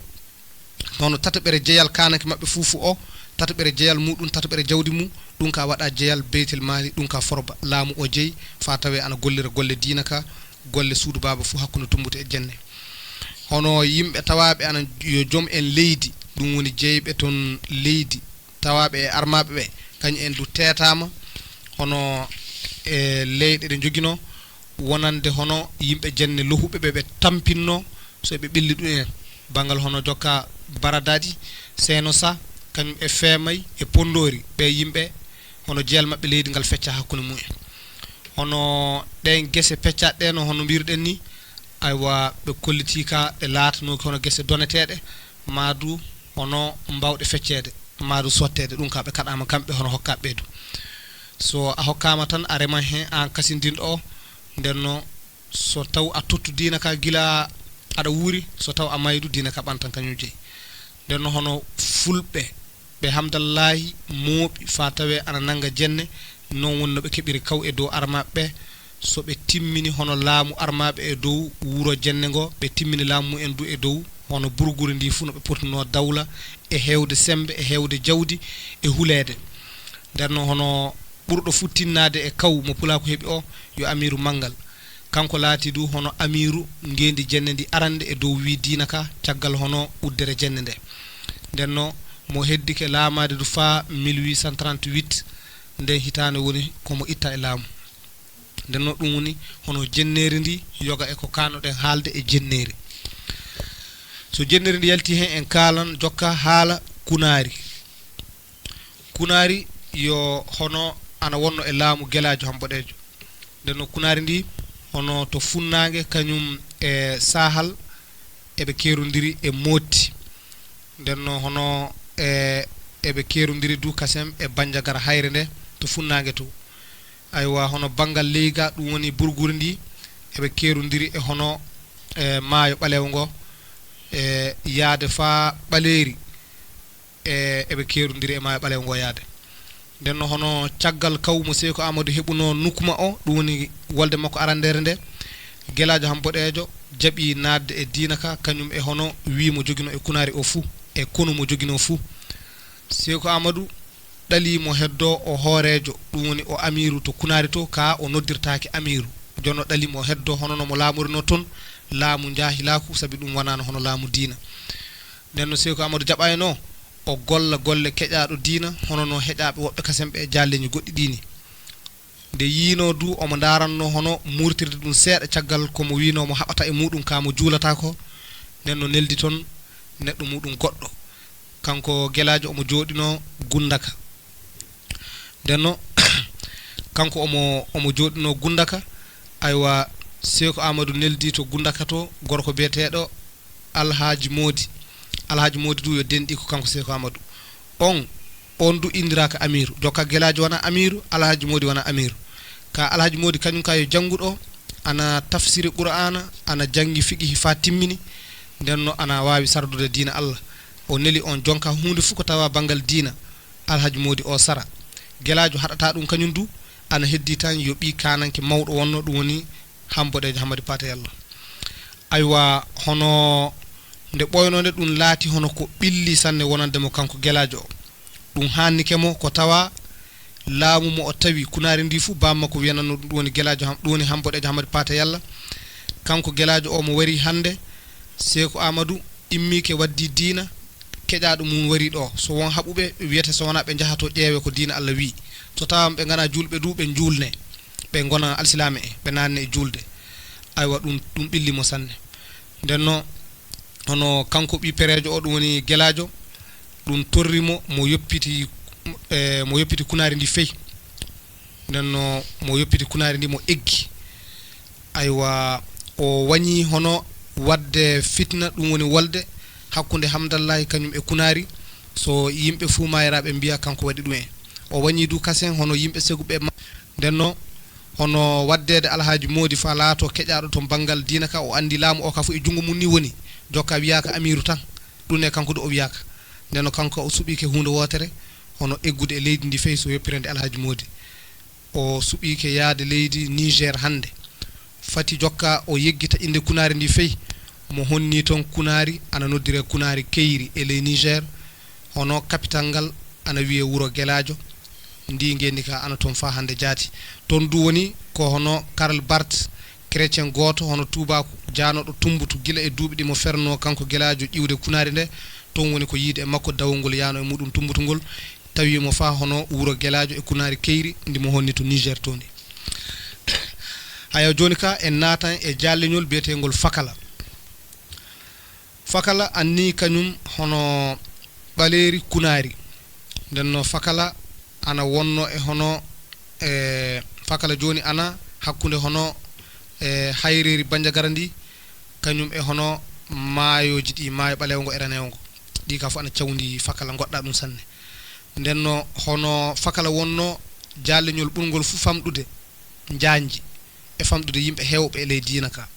hono tatoɓere jeyal kaananke maɓɓe fuu fuu o, tatoɓere jeyal muɗum, tatoɓere jawdi mum, ɗum ka waɗa jeyal Beytel Maali, ɗum ka forba laamu o jeyi, faa tawee ana gollira golle diina ka, golle suudu baaba fuu hakkunde Tumbutu e Jenne. Hono yimɓe tawaaɓe ana yo joom en leydi, ɗum woni jeyɓe toon leydi, tawaaɓe e armaaɓe ɓe, kañum en du teetaama, hono e leyɗe ɗe njoginoo, wonande hono yimɓe Jenne lohuɓe ɓe ɓe tampinnoo, so ɓe ɓilli ɗum en, banngal hono jokka Baradaɗi, Seeno Sa, kañum e Feemay e Ponndoori, ɓe yimɓe hono jeyal maɓɓe leydi ngal fecca hakkunde mum en. Hono ɗeen gese peccaɗe ɗe no hono mbiruɗen ni, aywa, ɓe kollitii ka ɗe laatanooki hono gese doneteeɗe, maa du hono mbaawɗe fecceede, maa du sotteede, ɗum ka ɓe kaɗaama kamɓe hono hokkaaɓe ɓe du. So a hokkaama tan, a reman heen aan kasindinɗo o, nden no so taw a tottu diina ka gila aɗa wuuri, so taw a maaydu diina ka ɓantan kañum jeyi. Nden no hono fulɓe ɓe Hamdallaahi mooɓi faa tawee ana nannga Jenne, non woni no ɓe keɓiri kaw e dow armaaɓe ɓe. So ɓe timmini hono laamu armaaɓe e dow wuro Jenne ngo, ɓe timmini laamu mumen du e dow hono Burguri ndi fuu no ɓe potunoo dawla e heewde semmbe e heewde jawdi e huleede. Nden no hono ɓurɗo fuu tinnaade e kaw mo pulaaku heɓi o yo Amiiru Manngal. Kanko laati du hono amiiru ngeendi Jenne ndi arande e dow wii diina ka caggal hono uddere Jenne nde. Nden no mo heddike laamaade du faa mille huit cent trente-huit, nden hitaande woni ko mo itta e laamu. Nden no ɗum woni hono Jenneeri ndi yoga e ko kaanoɗen haalde e Jenneeri. So Jenneeri ndi yalti heen, en kaalan jokka haala Kunaari. Kunaari yo hono ana wonno e laamu Gelaajo Hamboɗeejo. Nden no Kunaari ndi hono to funnaange kañum e Saahal eɓe keerondiri e Mootti. Nden no hono e, eɓe keerondiri du kasem e Banjagara Hayre nde to funnaange to. Aywa, hono banngal Leyga, ɗum woni Burguri ndi, eɓe keerondiri e hono e maayo ɓaleewo ngo, e yaade faa Ɓaleeri, e eɓe keerondiri e maayo ɓaleewo ngo yaade. Nden no hono caggal kaw mo Seeku Aamadu heɓunoo nukuma o, ɗum woni wolde makko arandeere nde, Gelaajo Ham Boɗeejo jaɓi naatde e diina ka, kañum e hono wii mo joginoo e Kunaari o fuu, e konu mo joginoo fuu. Seeku Aamadu ɗalii mo heddoo o hooreejo, ɗum woni o amiiru to Kunaari to, kaa o noddirtaake amiiru. Jooni o ɗalii mo heddoo hono no mo laamorinoo toon, laamu njaahilaaku, sabi ɗum wanaano hono laamu diina. Nden no Seeku Aamadu jaɓaynoo, o golla golle keƴaaɗo diina, hono no heƴaaɓe woɓɓe kasen ɓe e jaalleeñi goɗɗi ɗii nii. Nde yiinoo du, omo ndaarannoo hono muurtirde ɗum seeɗa caggal ko mo wiinoo mo haɓata e muuɗum kaa mo juulata ko. Nden no neldi toon neɗɗo muuɗum goɗɗo. Kanko Gelaajo omo jooɗinoo Gundaka. Nden no kanko omo, omo jooɗinoo Gundaka. Aywa, Seeku Aamadu neldi to Gundaka to gorko biyeteeɗo Alhaaji Moodi. Alhaaji Moodi du yo denɗi ko kanko Seeku Aamadu. On, on du inndiraa ka amiiru. Jokka Gelaajo wona amiiru, Alhaaji Moodi wona amiiru. Ka Alhaaji Moodi kañum ka yo jannguɗo, ana tafsiri Qur'aana, ana janngi fiqihi faa timmini. Nden no ana waawi sardude diina Allah. O neli on jonka huunde fuu ko tawa banngal diina. Alhaji Moodi o sara. Gelaajo haɗata ɗum kañum du, ana heddi tan yo ɓii kaananke mawɗo wonno, ɗum woni Hamboɗeejo Hammadi Paate Yalla. Aywa, hono nde ɓooynoo nde, ɗum laati hono ko ɓilli sanne wonande mo kanko Gelaajo o. Ɗum haannike mo ko tawa laamu mo o tawi kunaari ndi fuu, baam makko wiyananno ɗum, ɗum woni Gelaajo Ham-, ɗum woni Hamboɗeejo Hammadi Paate Yalla. Kanko Gelaajo o mo wari hannde, Seeku Aamadu immiike waddi diina, keƴaaɗo mum wari ɗo. So won haɓuɓe, ɓe wiyata so wonaa ɓe njaha to ƴeewe ko diina Allah wi'i. So tawaama ɓe nganaa juulɓe du, ɓe njuulne, ɓe ngona alsilaame en, ɓe naanne e juulde. Aywa, ɗum, ɗum ɓilli mo sanne. Nden no, hono kanko ɓii pereejo o, ɗum woni Gelaajo, ɗum torri mo, mo yoppiti, e, mo yoppiti kunaari ndi fey. Nden no, mo yoppiti kunaari ndi, mo eggi. Aywa, o wañi hono waɗde fitna, ɗum woni wolde hakkunde Hamdallahi kañum e kunaari. So yimɓe fuu maayiraaɓe mbiya kanko waɗi ɗum en. O wañi du kasen hono yimɓe seguɓe ma-, nden no, hono waɗdeede Alhaaji Moodi faa laato keƴaaɗo toon banngal diina ka, o anndi laamu o ka fof e junngo mum ni woni. Jokka wiyaaka amiiru tan, ɗum ne kanko du o wiyaaka. Nden no kanko o suɓiike huunde wootere, hono eggude e leydi ndi fey so yoppirande Alhaaji Moodi. O suɓiike yaade leydi Niger hannde. Fati jokka o yeggita innde kunaari ndi fey. Mo honni toon kunaari, ana noddiree kunaari Keyri e ley Niger. Hono kapital ngal ana wiyee wuro Gelaajo. Ndi ngeenndi ka ana toon faa hannde jaati. Toon du woni ko hono Karl Barth, chrétien gooto, hono tuubaaku, jaanooɗo Tummbutu gila e duuɓi ɗi mo fernoo kanko Gelaajo ƴiwde kunaari nde. Toon woni ko yiide e makko dawol ngol yaanoo e muɗum Tummbutu ngol. Tawi mo faa hono wuro Gelaajo e kunaari Keyri ndi mo honni to Niger to ndi. Haya, jooni ka en naatan e jaalleñol biyeteengol Fakala. Fakala anni kañum hono ɓaleeri kunaari. Nden no Fakala ana wonno e hono, e Fakala jooni ana hakkunde hono, e hayreeri Banjagara ndi, kañum e hono maayooji ɗi, maayo ɓaleewo ngo e raneewo ngo. Ɗi ka fof ana cawndi Fakala, ngoɗɗa ɗum sanne. Nden no hono Fakala wonno jaalleñol ɓurngol fuu famɗude njaanji e famɗude yimɓe heewɓe e ley diina ka.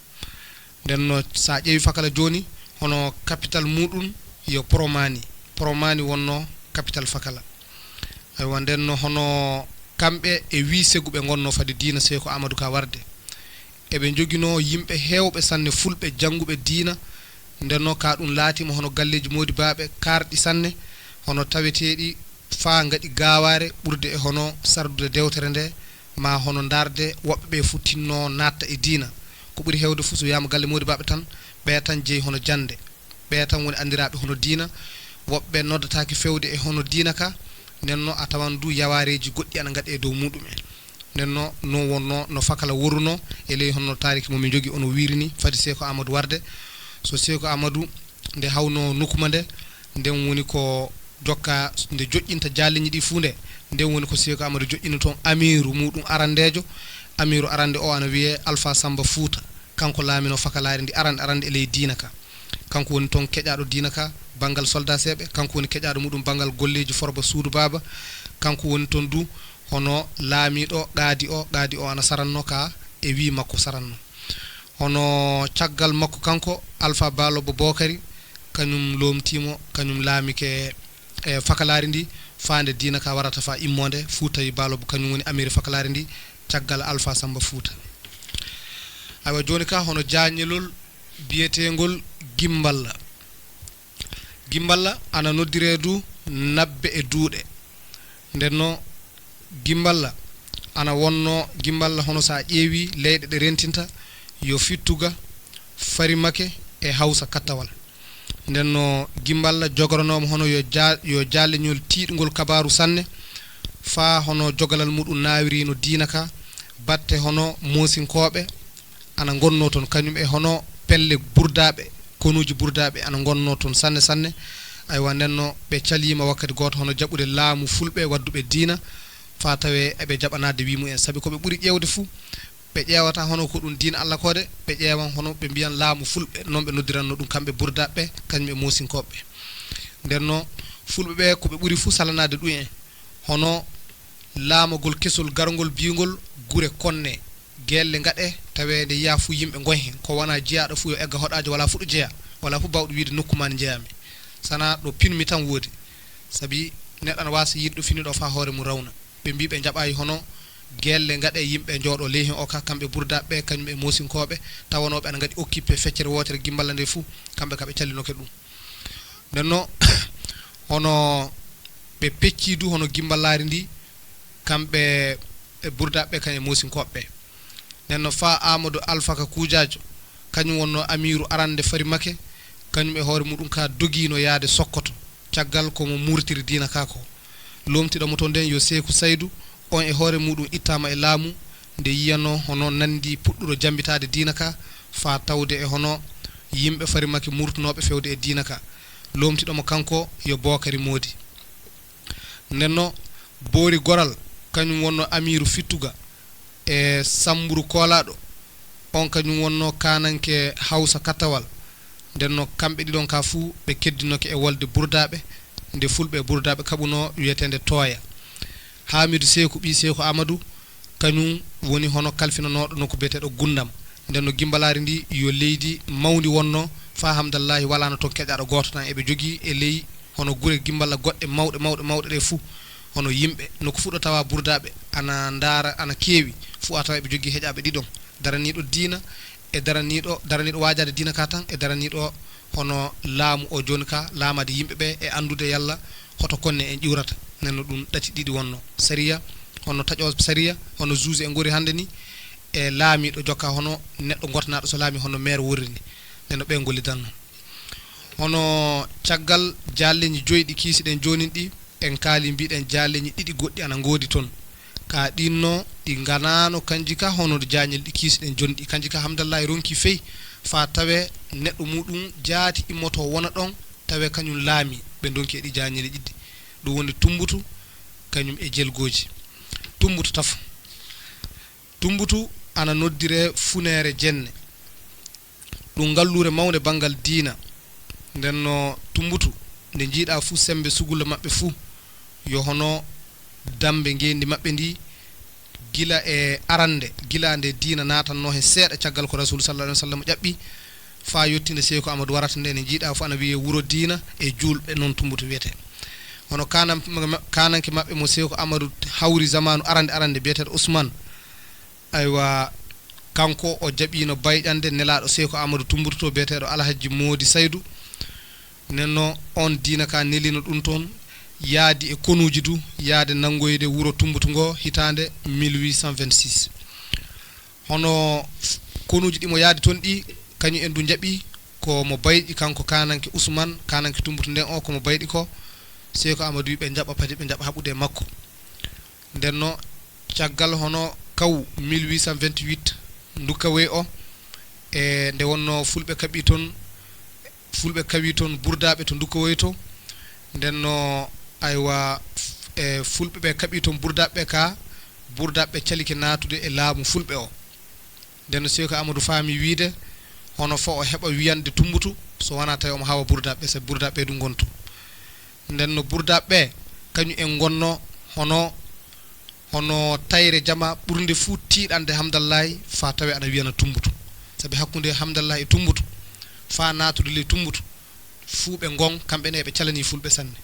Nden no, so a ƴeewi Fakala jooni, hono kapital muɗum yo Poromani. Poromani wonno kapital Fakala. Aywa, nden no, hono kamɓe e wii segu ɓe ngonno fade diina Seeku Aamadu ka warde. Eɓe njoginoo yimɓe heewɓe sanne, fulɓe jannguɓe diina. Nden no, ka ɗum laatiima hono galleeji moodibaaɓe kaarɗi sanne, hono taweteeɗi faa ngaɗi gaawaare ɓurde e hono sardude dewtere nde, maa hono ndaarde woɓɓe ɓe fuu tinno naatta e diina. Ko ɓuri heewde fuu, so wiyaama galle moodibaaɓe tan, ɓe tan jeyi hono jannde, ɓe tan woni anndiraaɓe hono diina. Woɓɓe noddataake feewde e hono diina ka, nden no a tawan du yawaareeji goɗɗi ana ngaɗe e dow muɗum en. Nden no, non wonno no Fakala worruno e ley hono taariki mo min njogi ono wiiri ni, fadi Seeku Aamadu warde. So Seeku Aamadu nde hawno nukuma nde, nden woni ko jokka nde joƴƴinta jaalleñi ɗi fuu nde, nden woni ko Seeku Aamadu joƴƴini toon amiiru muɗum arandeejo. Amiiru arande o ana wiyee Alfa Samba Fuuta. Kanko laamino Fakalaari ndi arande arande e ley diina ka. Kanko woni toon keƴaaɗo diina ka banngal soldaseeɓe, kanko woni keƴaaɗo muɗum banngal golleeji Forba Suudu Baaba. Kanko woni toon du hono laamiiɗo Qaadi o, Qaadi o ana saranno ka e wii makko saranno. Hono caggal makko kanko, Alfa Baalobbo Bookari, kañum loomtiimo, kañum laamike e Fakalaari ndi, faa nde diina ka warata faa immoonde, fuu tawi Baalobbo kañum woni amiiri Fakalaari ndi, caggal Alfa Samba Fuuta. Aywa, jooni ka hono jaañelol biyeteengol Gimballa. Gimballa ana noddiree du Nabbe e Duuɗe. Nden no, Gimballa ana wonno, Gimballa hono so a ƴeewi leyɗe ɗe rentinta, yo Fittuga, Farimake e Hawsa Kattawal. Nden no, Gimballa jogoranoomo hono yo ja-, yo jaalleñol tiiɗngol kabaaru sanne, faa hono jogalal muɗum naawirino diina ka, batte hono Moosinkooɓe, ana ngonnoo toon, kañum e hono pelle burdaaɓe, konuuji burdaaɓe ana ngonnoo toon sanne sanne. Aywa, nden no ɓe caliima wakkati gooto hono jaɓude laamu fulɓe waɗduɓe diina, faa tawee eɓe jaɓanaade wii mumen. Sabi ko ɓe ɓuri ƴeewde fuu, ɓe ƴeewataa hono ko ɗum diina Alla ko de, ɓe ƴeewan hono ɓe mbiyan laamu fulɓe, noon ɓe noddirannoo ɗum kamɓe burdaaɓe ɓe, kañum e moosinkooɓe ɓe. Nden no fulɓe ɓe ko ɓe ɓuri fuu salanaade ɗum en, hono laamagol kesol garngol biyngol gure konne, geelle ngaɗe, tawee nde yiyaa fuu yimɓe ngon heen, ko wonaa jeyaaɗo fuu yo egga hoɗaajo, walaa fuɗɗo jeyaa. Walaa fof baawɗo wiyde nokku maa njeyaa-mi, sanaa ɗo pin-mi tan woodi. Sabi neɗɗo ana waasa yiide ɗo fini ɗo faa hoore mum rawna. Ɓe mbii ɓe njaɓaay hono geelle ngaɗee, yimɓe njooɗoo ley heen o ka, kamɓe Burdaaɓe ɓe, kañum e Moosinkooɓe, tawanooɓe ana ngaɗi occupé feccere wootere, gimballa nde fuu, kamɓe ka ɓe callinoke ɗum. Nden no, hono ɓe peccii du hono gimballaari ndi, kamɓe e Burdaaɓe ɓe, kañum e Moosinkooɓe ɓe. Nden no faa Aamadu Alfaka Kuujaajo, kañum wonnoo amiiru arande Farimake, kañum e hoore muɗum ka dogiino yaade Sokoto, caggal ko mo muurtiri diina ka ko. Loomtiiɗo mo toon nden yo Seeku Saydu, on e hoore muɗum ittaama e laamu, nde yiyanoo hono nanndi puɗɗuɗo jammbitaade diina ka, faa tawde e hono yimɓe Farimake muurtunooɓe fewde e diina ka. Loomtiiɗo mo kanko yo Bookari Moodi. Nden no Boori Goral, kañum wonnoo amiiru Fittuga e Sammburu Koolaaɗo, on kañum wonnoo kaananke Hawsa Kattawal. Nden no kamɓe ɗiɗon ka fuu ɓe keddinoke e wolde Burdaaɓe, nde Fulɓe e Burdaaɓe kaɓunoo wiyeteende Tooya. Haamiidu Seeku, ɓii Seeku Aamadu, kañum woni hono kalfinanooɗo nokku biyeteeɗo Gundam. Nden no Gimmbalaari ndi yo leydi mawndi wonnoo, faa Hamdallaahi walaano toon keƴaaɗo gooto tan. Eɓe jogii e ley hono gure Gimmballa goɗɗe mawɗe, mawɗe, mawɗe ɗe fuu. Hono yimɓe, nokku fuu ɗo tawaa Burdaaɓe ana ndaara, ana keewi, fuu a tawa eɓe jogii heƴaaɓe ɗiɗon. Daraniiɗo diina e daraniiɗo, daraniiɗo waajaade diina ka tan e daraniiɗo hono laamu o jooni ka, laamaade yimɓe ɓe e anndude yalla hoto konne en ƴuurata. Nden no ɗum ɗati ɗiɗi wonnoo. Sariya, hono taƴoowo sariya, hono juge en ngori hannde ni, e laamiiɗo jokka hono neɗɗo gotanaaɗo so laamii hono maire worri ni. Nden no ɓe ngollidan noon. Hono caggal jaalleeji joyi ɗi kiisi-ɗen joonin ɗi, en kaali mbii-ɗen jaalleeji ɗiɗi goɗɗi ana ngoodi toon. Ka ɗiin no ɗi nganaano kanji ka hono jaalleeji ɗi kiisi-ɗen jooni ɗi. Kanji ka Hamdallaahi ronki fey faa tawee neɗɗo muɗum jaati immotoo wona ɗon, tawee kañum laamii, ɓe ndonki e ɗi jaalleeji ɗiɗi. Ɗum woni Tummbutu, kañum e Jelgooji. Tummbutu tafo. Tummbutu ana noddiree Funeere Jenne. Ɗum ngalluure mawnde banngal diina. Nden no Tummbutu, nde njiiɗaa fuu semmbe sugulla maɓɓe fuu, yo hono dammbe ngeenndi maɓɓe ndi, gila e arande, gila nde diina naatannoo he seeɗa caggal ko Rasuulu sallallaahu alayhi wa sallam ƴaɓɓi, faa yottii nde Seeku Aamadu warata nde, nde njiiɗaa fuu ana wiyee wuro diina e juulɓe, noon Tummbutu wiyetee. Hono kaanam-, kaananke maɓɓe mo Seeku Aamadu hawri zamaanu arande arande biyeteeɗo Usmaan, aywa, kanko o jaɓiino bayɗande nelaaɗo Seeku Aamadu Tummbutu to biyeteeɗo Alhajji Moodi Saydu. Nden no oon diina ka neliino ɗum toon, yaadi e konuuji du, yaade nanngoyde wuro Tummbutu ngo hitaande mille huit cent vingt-six. Hono konuuji ɗi mo yaadi toon ɗi, kañum en du njaɓi ko mo bayɗi kanko kaananke Usmaan, kaananke Tummbutu nden o, ko mo bayɗi ko. Seeku Aamadu wi ɓe njaɓa padi, ɓe njaɓa haɓude e makko. Nden no caggal hono kaw mille huit cent vingt-huit Ndukkawey o, e nde wonnoo Fulɓe kaɓii toon, Fulɓe kawii toon Burdaaɓe to Ndukkawey to. Nden no, aywa, e Fulɓe ɓe kaɓii toon Burdaaɓe ɓe ka, Burdaaɓe ɓe calike naatude e laamu Fulɓe o. Nden no Seeku Aamadu faami wiyde hono fo o heɓa wiyande Tummbutu, so wonaa tawi omo hawa Burdaaɓe ɓe, sabi Burdaaɓe ɓe du ngon to. Nden no Burdaaɓe ɓe, kañum en ngonnoo hono, hono tayre jama ɓurnde fuu tiiɗande Hamdallaahi, faa tawee ana wiyana Tummbutu. Sabi hakkunde Hamdallaahi e Tummbutu, faa naatude ley Tummbutu, fuu ɓe ngon, kamɓe ne eɓe calanii Fulɓe sanne.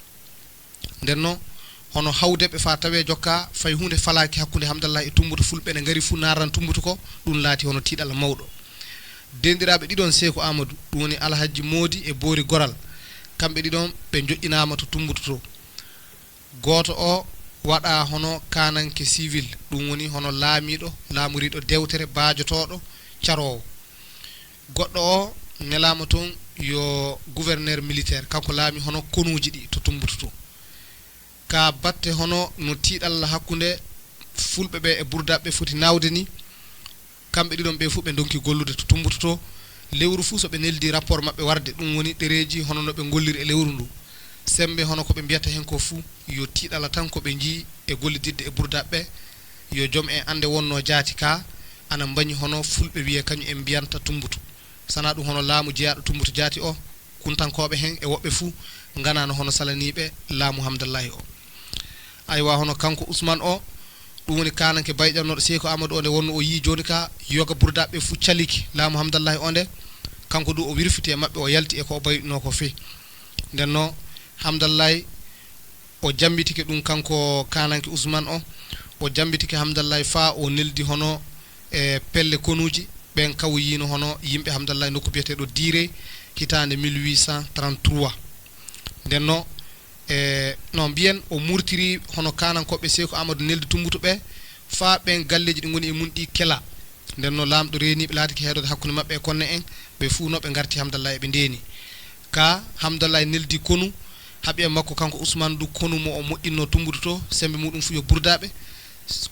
Nden no, hono hawde ɓe faa tawee jokka fay huunde falaaki hakkunde Hamdallaahi e Tummbutu, Fulɓe ne ngari fuu naarana Tummbutu ko, ɗum laati hono tiiɗalla mawɗo. Deendiraaɓe ɗiɗon Seeku Aamadu, ɗum woni Alhajji Moodi e Boori Goral, kamɓe ɗiɗon ɓe njoƴƴinaama to Tummbutu to. Gooto o waɗaa hono kaananke civil, ɗum woni hono laamiiɗo, laamoriiɗo dewtere, baajotooɗo, caroowo. Goɗɗo o nelaama toon yo gouverneur militaire, kanko laami hono konuuji ɗi to Tummbutu to. Ka batte hono no tiiɗalla hakkunde Fulɓe ɓe e Burdaaɓe ɓe foti naawde ni, kamɓe ɗiɗon ɓe fuu ɓe ndonki gollude to Tummbutu to. Lewru fuu so ɓe neldi rapport maɓɓe warde, ɗum woni ɗereeji hono no ɓe ngolliri e lewru ndu. Semmbe hono ko ɓe mbiyata heen ko fuu, yo tiiɗalla tan ko ɓe njii e gollididde e Burdaaɓe ɓe, yo joom en annde wonnoo jaati ka ana mbañi hono Fulɓe wiyee kañum en mbiyanta Tummbutu. Sanaa ɗum hono laamu jeyaaɗo Tummbutu jaati o, Kuntankooɓe heen e woɓɓe fuu nganaano hono salaniiɓe laamu Hamdallaahi o. Aywa, hono kanko Usmaan o, ɗum woni kaananke bayɗannooɗo Seeku Aamadu o, nde wonnoo o yii jooni ka yoga Burdaaɓe ɓe fuu caliki laamu Hamdallaahi o nde, kanko du o wirfiti e maɓɓe, o yalti e ko o bayɗunoo ko fii. Nden no Hamdallaay o jammbitike ɗum, kanko kaananke Usmaan o, o jammbitike Hamdallaay faa o neldi hono e pelle konuuji, ɓeen kawoyiino hono yimɓe Hamdallaay nokku biyeteeɗo Diirey hitaande mille huit cent trente-trois. Nden no e no mbiyen o murtiri hono kaanankooɓe Seeku Aamadu neldi Tummbutu ɓe, faa ɓeen galleeji ɗi ngoni e mum ɗi kela. Nden no laamɗo reeniiɓe laatike heedoode hakkunde maɓɓe e konne en, ɓe fuu no ɓe ngarti Hamdallaay eɓe ndeeni. Ka Hamdallaay neldi konu, haɓi e makko kanko Usmaan du konu mo o moƴƴinnoo Tummbutu to, semmbe muɗum fuu yo Burdaaɓe.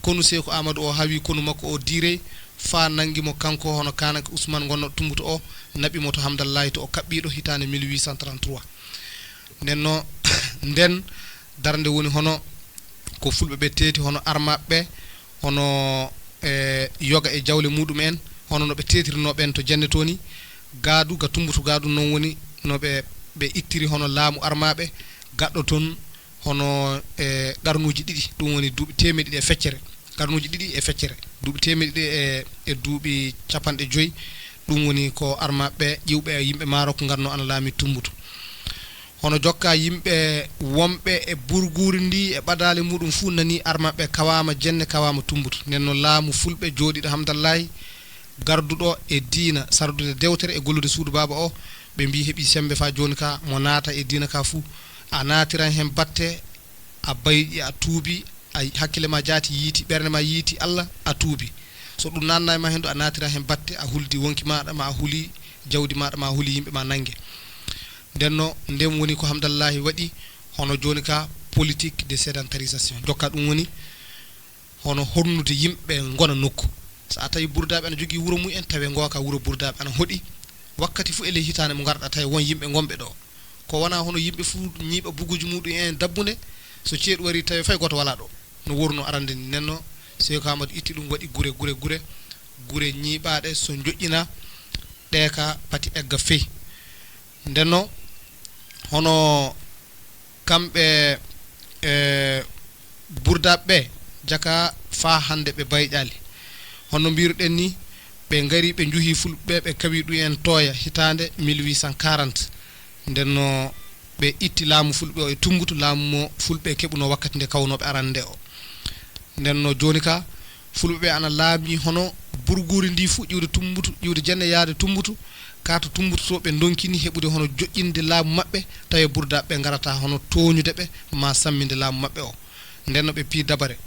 Konu Seeku Aamadu o hawi konu makko o Diirey, faa nanngi mo kanko hono kaananke Usmaan ngonnooɗo Tummbutu o, naɓi mo to Hamdallaay to o kaɓɓiiɗo hitaande mille huit cent trente-trois. Nden no, nden darnde woni hono ko fulɓe ɓe teeti hono armaaɓe ɓe, hono e yoga e jawle muɗum en, hono no ɓe teetirnoo ɓeen to Jenne to ni. Gaa du, ga Tummbutu gaa du noon woni no ɓe, ɓe ittiri hono laamu armaaɓe, gaɗɗo toon hono e qarnuuji ɗiɗi, ɗum woni duuɓi teemeɗɗe ɗiɗi e feccere, qarnuuji ɗiɗi e feccere, duuɓi teemeɗɗe ɗiɗi e, e duuɓi capanɗe joy, ɗum woni ko armaaɓe ƴiwɓe e yimɓe Maroc ngarno ana laami Tummbutu. Hono jokka yimɓe wonɓe e burguuri ndi e ɓadaale muɗum fuu nani armaaɓe kawaama Jenne, kawaama Tummbutu. Nden no laamu fulɓe jooɗiiɗo Hamdallaay, garduɗo e diina, sardude dewtere e gollude suudu baaba o, ɓe mbii heɓii semmbe faa jooni ka, mo naata e diina ka fuu, a naatiran heen batte, a bayɗi, a tuubi, a hakkille ma jaati yiiti, ɓernde ma yiiti Allah, a tuubi. So ɗum naatnaay ma heen du, a naatira heen batte, a huldi wonki maaɗa, ma a huli jawdi maaɗa, ma a huli yimɓe ma nannge. Nden no, nden woni ko Hamdallahi waɗi, hono jooni ka politique de sédentarisation. Jokka ɗum woni hono honnude yimɓe ngona nokku. So a tawi Burdaaɓe ana jogii wuro mum en, tawe ngooka wuro Burdaaɓe ana hoɗi. Wakkati fuu e ley hitaande mo ngarɗa, tawe won yimɓe ngonɓe ɗo. Ko wonaa hono yimɓe fuu ñiiɓa buguuji muɗum en dabbunde, so ceeɗu warii, tawe fay gooto walaa ɗo. No worunoo arande ni, nden no Seeku Aamadu itti ɗum, waɗi gure, gure, gure, gure ñiiɓaaɗe, so njoƴƴinaa, ɗe ka pati egga fey. Nden no, hono kamɓe, e, Burdaaɓe ɓe, jaka faa hannde ɓe bayƴaali. Hono mbiruɗen ni, ɓe ngari, ɓe njuhi Fulɓe ɓe, ɓe kawi ɗum en Tooya, hitaande mille huit cent quarante. Nden no ɓe itti laamu Fulɓe o e Tummbutu, laamu mo Fulɓe keɓunoo wakkati nde kawnooɓe arande o. Nden no jooni ka, Fulɓe ɓe ana laami hono burguuri ndi fuu, ƴiwde Tummbutu, ƴiwde Jenne yaade Tummbutu, ka to Tummbutu to ɓe ndonkini heɓude hono joƴƴinde laamu maɓɓe, tawi Burdaaɓe ɓe ngarataa hono tooñude ɓe, maa samminde laamu maɓɓe o. Nden no ɓe pii dabare.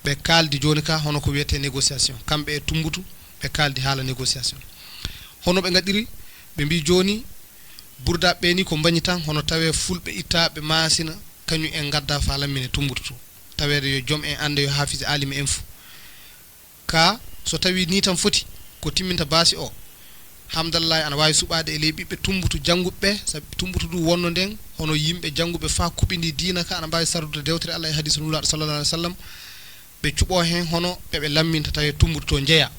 Ɓe kaaldi jooni ka hono ko wiyetee négociation. Kamɓe e Tummbutu, ɓe kaaldi haala négociation. Hono ɓe ngaɗiri, ɓe mbii jooni, Burdaaɓe ɓe ni ko mbañi tan, hono tawee Fulɓe ittaa ɓe maasina, kañum en ngaddaa faa lammine Tummbutu to. Taweede yo joom en annde, yo haafisi aalimi en fuu. Ka, so tawii nii tan foti, ko timminta baasi o, Hamdallahi ana waawi suɓaade e ley ɓiɓɓe Tummbutu jannguɓe ɓe, sabi Tummbutu du wonno nden hono yimɓe jannguɓe faa kuɓindii diina ka, ana mbaawi sardude dewtere Allah e hadiisu Nulaaɗo sallallahu alaihi wasallam, ɓe cuɓoo heen hono ɓe ɓe lamminta, tawee Tummbutu to njeyaa.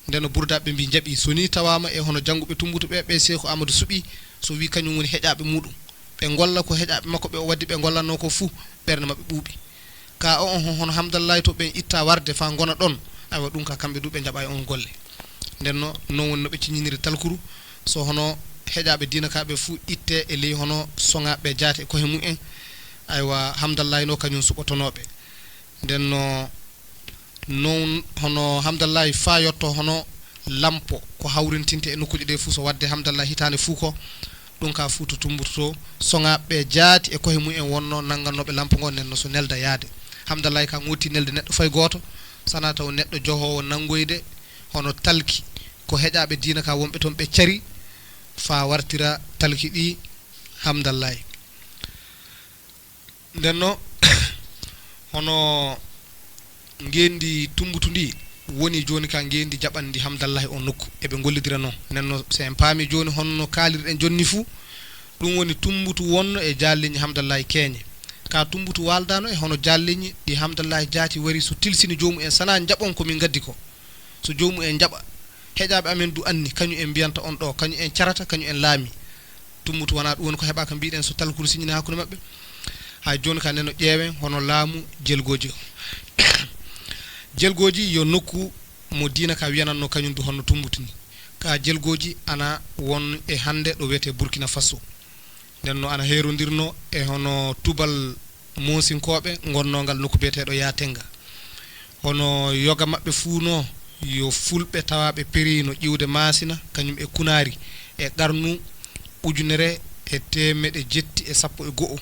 Nden no Burdaaɓe ɓe mbii njaɓii, so nii tawaama e hono jannguɓe Tummbutu ɓe, ɓe Seeku Aamadu suɓii, so wii kañum woni heƴaaɓe muɗum, ɓe ngolla ko heƴaaɓe makko ɓe o waddi ɓe ngollatnoo ko fuu, ɓernde maɓɓe ɓuuɓi. Ka o on hono Hamdallahi to ɓen itta warde faa ngona ɗon, aywa, ɗum ka kamɓe du ɓe njaɓaay on golle. Nden no, non woni no ɓe ciññiniri talkuru, so hono heƴaaɓe diina ka ɓe fuu itte e ley hono soŋaaɓe jaati e kohe mum en, aywa, Hamdallahi no kañum suɓotonooɓe. Nden no, non hono Hamdallahi faa yotto hono lampo ko hawrintinte e nokkuuji ɗe fuu, so wadde Hamdallahi hitaande fuu ko, ɗum ka fuu to Tummbutu to, soŋaaɓe jaati e kohe mum en wonno nanngannooɓe lampo ngo, nden no so nelda yaade. Hamdallahi ka ŋooti nelde neɗɗo fay gooto, sanaa taw neɗɗo johoowo nanngoyde hono talki, ko heƴaaɓe diina ka wonɓe toon ɓe cari faa wartira talki ɗi Hamdallahi. Nden no, hono ngeenndi Tummbutu ndi woni jooni ka ngeenndi jaɓanndi Hamdallahi o nokku, eɓe ngollidira noon. Nden no, so en paami jooni, hono no kaalirɗen jonni fuu, ɗum woni Tummbutu wonno e jaalleñi Hamdallahi keeñe. Ka Tummbutu waaldaano e hono jaalleñi ɗi Hamdallahi jaati wari so tilsini joomum en, sanaa njaɓon ko min ngaddi ko. So joomum en njaɓa, heƴaaɓe amen du anni, kañum en mbiyanta on ɗo, kañum en carata, kañum en laami. Tummbutu wonaa ɗum woni ko heɓaaka, mbiɗen so talkuru siññinii hakkunde maɓɓe. Hay jooni ka nden no ƴeewen hono laamu Jelgooji o. Jelgooji yo nokku mo diina ka wiyanannoo kañum du honno Tummbutu ni. Jelgooji ana won e hannde ɗo wiyetee Burkina Faso. Nden no ana heerondirnoo e hono tubal Moosinkooɓe ngonnongal nokku biyeteeɗo Yaatenga. Hono yoga maɓɓe fuu no yo fulɓe tawaaɓe periino ƴiwde Maasina, kañum e Kunaari, e qarnu ujunere e teemeɗe jetti e sappo e go'o.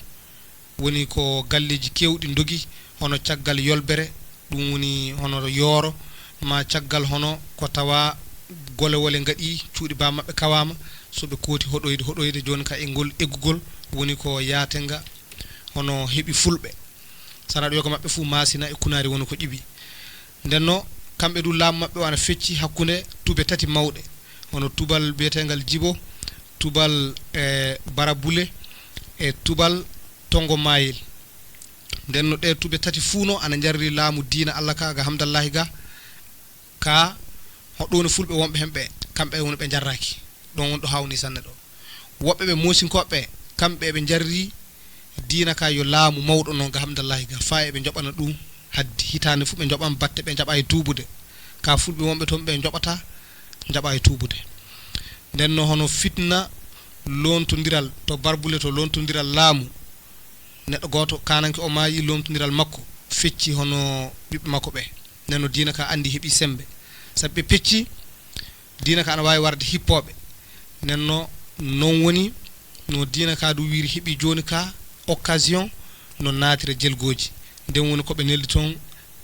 Woni ko galleeji keewɗi ndogi, hono caggal yolbere, ɗum woni hono yooro, ma caggal hono ko tawa gole wole ngaɗi, cuuɗi baa maɓɓe kawaama, so ɓe kooti hoɗoyde, hoɗoyde, jooni ka e ngol eggugol, woni ko Yaatenga, hono heɓi fulɓe. Saraaɗo yoga maɓɓe fuu Maasina e Kunaari woni ko ƴiwi. Nden no, kamɓe du laamu maɓɓe o ana fecci hakkunde tube tati mawɗe, hono tubal biyeteengal Jibo, tubal, e, Barabule, e tubal Tongo Mayel. Nden no ɗee tube tati fuu no ana njarri laamu diina Alla ka, ga Hamdallahi ga, ka ho ɗoon fulɓe wonɓe heen ɓe, kamɓe woni ɓe njarraaki. Ɗoon woni ɗo haawnii sanne ɗo. Woɓɓe ɓe Moosinkooɓe ɓe, kamɓe eɓe njarri diina ka yo laamu mawɗo noon ga Hamdallahi ga, faa eɓe njoɓana ɗum haddi. Hitaande fuu ɓe njoɓan batte, ɓe njaɓa e tuubude. Ka fulɓe wonɓe toon ɓe njoɓata, njaɓa e tuubude. Nden no hono fitna loontondiral to Barbule, to loontondiral laamu, neɗɗo gooto kaananke o maayi, loomtondiral makko fecci hono ɓiɓɓe makko ɓe. Nden no diina ka anndi heɓi semmbe. Sabi ɓe pecci, diina ka ana waawi warde hippooɓe. Nden no, non woni no diina ka du wiyri heɓi jooni ka occasion no naatira jelgooji. Nden woni ko ɓe neldi toon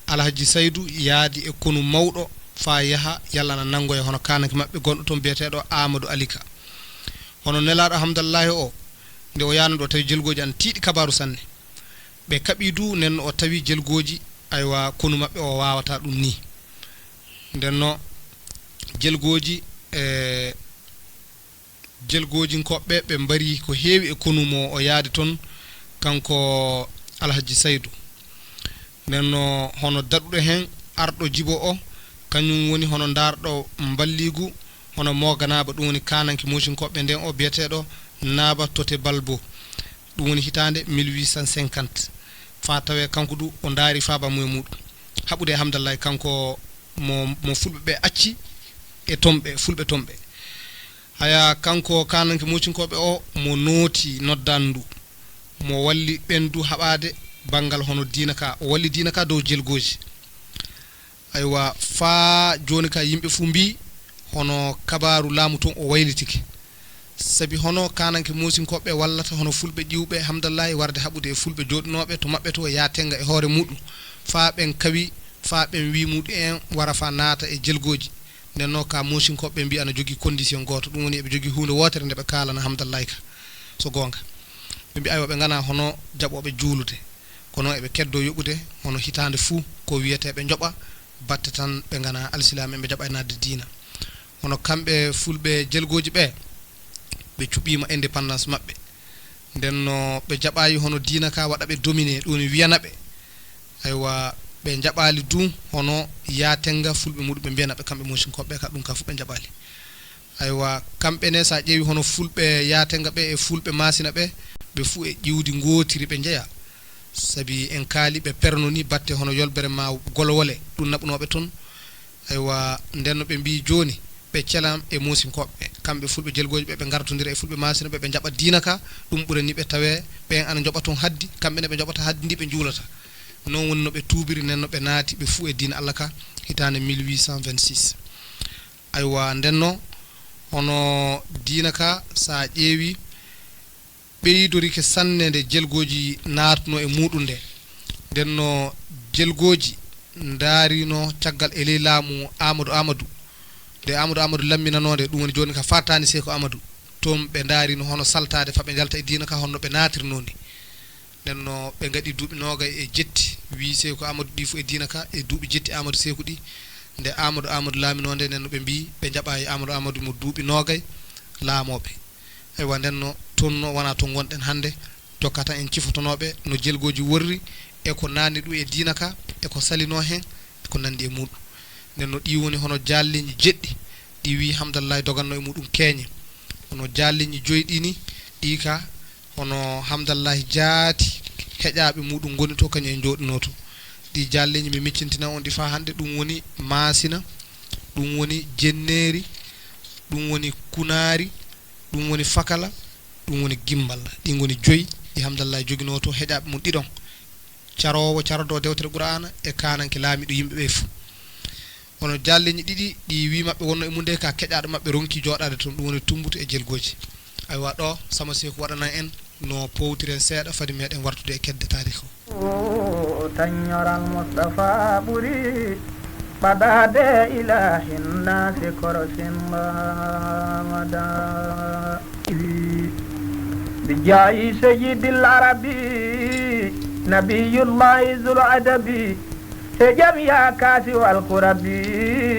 Alhaji Saydu yaadi e konu mawɗo faa yaha yalla ana nanngoya hono kaananke maɓɓe gonɗo toon biyeteeɗo Aamadu Ali Ka. Hono nelaaɗo Hamdallahi o, nde o yaano ɗo tawi jelgooji ana tiiɗi kabaaru sanne. Ɓe kaɓi du, nden no o tawi jelgooji, aywa, konu maɓɓe o waawataa ɗum nii. Nden no jelgooji, e, jelgoojinkooɓe ɓe, ɓe mbari ko heewi e konu mo o yaadi toon, kanko Alhaji Saydu. Nden no hono daɗuɗo heen, arɗo Jibo o, kañum woni hono ndaarɗo Mballiigu, hono Mooga Naaba, ɗum woni kaananke Moosinkooɓe nden o biyeteeɗo Naaba Tote Balbo. Ɗum woni hitaande mille huit cent cinquante. Faa tawee kanko du o ndaari faaba mum e muuɗum. Haɓude e Hamdallahi kanko mo, mo fulɓe ɓe acci e toon ɓe, fulɓe toon ɓe. Haya kanko kaananke Moosinkooɓe o mo nooti noddaandu, mo walli ɓeen du haɓaade banngal hono diina ka. O walli diina ka dow jelgooji. Aywa, faa jooni ka yimɓe fuu mbii hono kabaaru laamu toon o waylitike. Sabi hono kaananke Moosinkooɓe wallata hono fulɓe ƴiwɓe Hamdallahi warde haɓude e fulɓe jooɗinooɓe to maɓɓe to Yaatenga e hoore muuɗum. Faa ɓeen kawi, faa ɓeen wii muuɗum en wara faa naata e jelgooji. Nden no ka Moosinkooɓe ɓe mbii ana jogii condition gooto. Ɗum woni eɓe jogii huunde wootere nde ɓe kaalana Hamdallahi ka. So goonga. Ɓe mbii aywa ɓe nganaa hono jaɓooɓe juulude. Kono eɓe keddoo yoɓude hono hitaande fuu ko wiyetee ɓe njoɓa batte tan ɓe nganaa alsilaame, ɓe njaɓa e naatde diina. Hono kamɓe fulɓe jelgooji ɓe, ɓe cuɓiima indépendance maɓɓe. Nden no ɓe njaɓaayi hono diina ka waɗa ɓe dominer, ɗum woni wiyana ɓe. Aywa, ɓe njaɓaali du hono Yaatenga fulɓe muuɗum ɓe mbiyana ɓe kamɓe Moosinkooɓe ɓe ka ɗum ka fof ɓe njaɓaali. Aywa, kamɓe ne, so a ƴeewi hono fulɓe Yaatenga ɓe e fulɓe Maasina ɓe, ɓe fuu e ƴiwdi ngootiri ɓe njeya. Sabi en kaali ɓe perno ni batte hono yolbere ma golowole, ɗum naɓunooɓe toon. Aywa, nden no ɓe mbii jooni, ɓe celan e Moosinkooɓe ɓe. Kamɓe fulɓe jelgooji ɓe, ɓe ngartondira e fulɓe Maasina ɓe, ɓe njaɓa diina ka, ɗum ɓurani ɓe tawee ɓeen ana njoɓa toon haddi, kamɓe ne ɓe njoɓata haddi ndi ɓe njuulata. Non woni no ɓe tuubiri, nden no ɓe naati ɓe fuu e diina Alla ka, hitaande mille huit cent vingt-six. Aywa, nden no, hono diina ka, so a ƴeewi, ɓeydorike sanne nde jelgooji naatno e muuɗum nde. Nden no jelgooji ndaarino caggal e ley laamu Aamadu Aamadu. Nde Aamadu Aamadu lamminanoo nde, ɗum woni jooni ka fartaani Seeku Aamadu. Toon ɓe ndaarino hono saltaade faa ɓe njalta e diina ka, hono ɓe naatirnoo ni. Nden no ɓe ngaɗi duuɓi noogay e jetti, wii Seeku Aamadu ɗi fof e diina ka, e duuɓi jetti Aamadu Seeku ɗi. Nde Aamadu Aamadu laaminoo nde, nden no ɓe mbii ɓe njaɓaayi Aamadu Aamadu mo duuɓi noogay laamooɓe. Aywa, nden no toon no wonaa to ngonɗen hannde, jokka tan en cifotonooɓe no jelgooji worri, e ko naatni ɗum e diina ka, e ko salinoo heen, e ko nanndi e muuɗum. Nden no ɗi woni hono jaalleeji jeɗɗi, ɗi wii Hamdallahi doganno e muuɗum keeñe. Hono jaalleeji joyi ɗi ni, ɗi ka hono Hamdallahi jaati heƴaaɓe muuɗum ngoni to, kañum en njooɗinoo to. Ɗi jaalleeji mi miccintina on ɗi faa hannde, ɗum woni Maasina, ɗum woni Jenneeri, ɗum woni kunaari, ɗum woni fakala, ɗum woni gimbal. Ɗi ngoni joyi ɗi Hamdallahi joginoo to heƴaaɓe mum ɗiɗon. Caroowo carodoo dewtere Qur'aana e kaananke laamiiɗo yimɓe ɓee fuu. Hono jaalleeñi ɗiɗi ɗi wii maɓɓe wonnoo e mum nde, ka keƴaaɗo maɓɓe ronki jooɗaade toon, ɗum woni Tumbute e Jelgooji. Aywa, ɗo Sama Seeku waɗanan en no powtiren seeɗa fadi meɗen wartude e kedde taariik o. Tañoral Mustafa ɓuri ɓadaade ilaahi naasi korosin mbaɗa. Bi jaayi sayyidil arabi, nabiyullahi zul adabi, e jam yaa kaasi wal kurabi,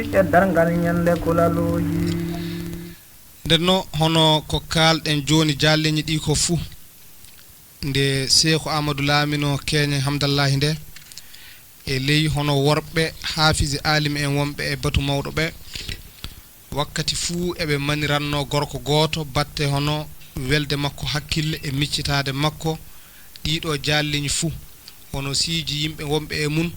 e darngal ñande kulaluuji. Ndenno, hono ko kaalɗen jooni, jaalleeñi ɗi ko fuu nde Seeku Aamadu laaminoo keeñen Hamdallahi nde, e ley hono worɓe haafisi aalimi en wonɓe e batu mawɗo ɓe, wakkati fuu eɓe manirannoo gorko gooto batte hono welde makko hakkille e miccitaade makko ɗiɗo jaalleeñi fuu, hono siiji yimɓe wonɓe e mum,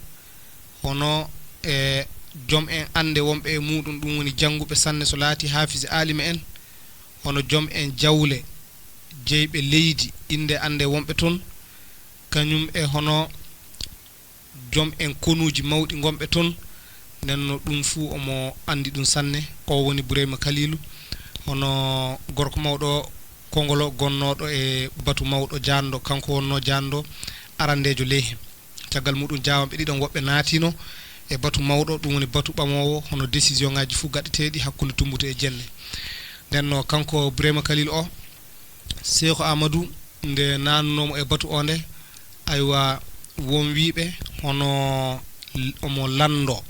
hono e jom en annde wonɓe e muuɗum, ɗum woni jannguɓe sanne so laati haafisi aalimi en, hono jom en jawle jeyɓe leydi, innde annde wonɓe toon, kañum e hono jom en konuuji mawɗi ngonɓe toon. Nden no ɗum fuu omo anndi ɗum sanne. O woni Bureyma Kaliilu, hono gorko mawɗo Kongolo gonnooɗo e batu mawɗo jaanɗo, kanko wonnoo jaanɗo arandeejo ley heen. Caggal muɗum, jaawanɓe ɗiɗon woɓɓe naatino e batu mawɗo, ɗum woni batu ɓamoowo hono décision ŋaaji fuu gaɗeteeɗi hakkunde Tumbute e Jenne. Nden no kanko Bureyma Kaliilu o, Seeku Aamadu, nde naannunoomo e batu o nde, aywa, won wiiɓe hono l-, omo lanndoo.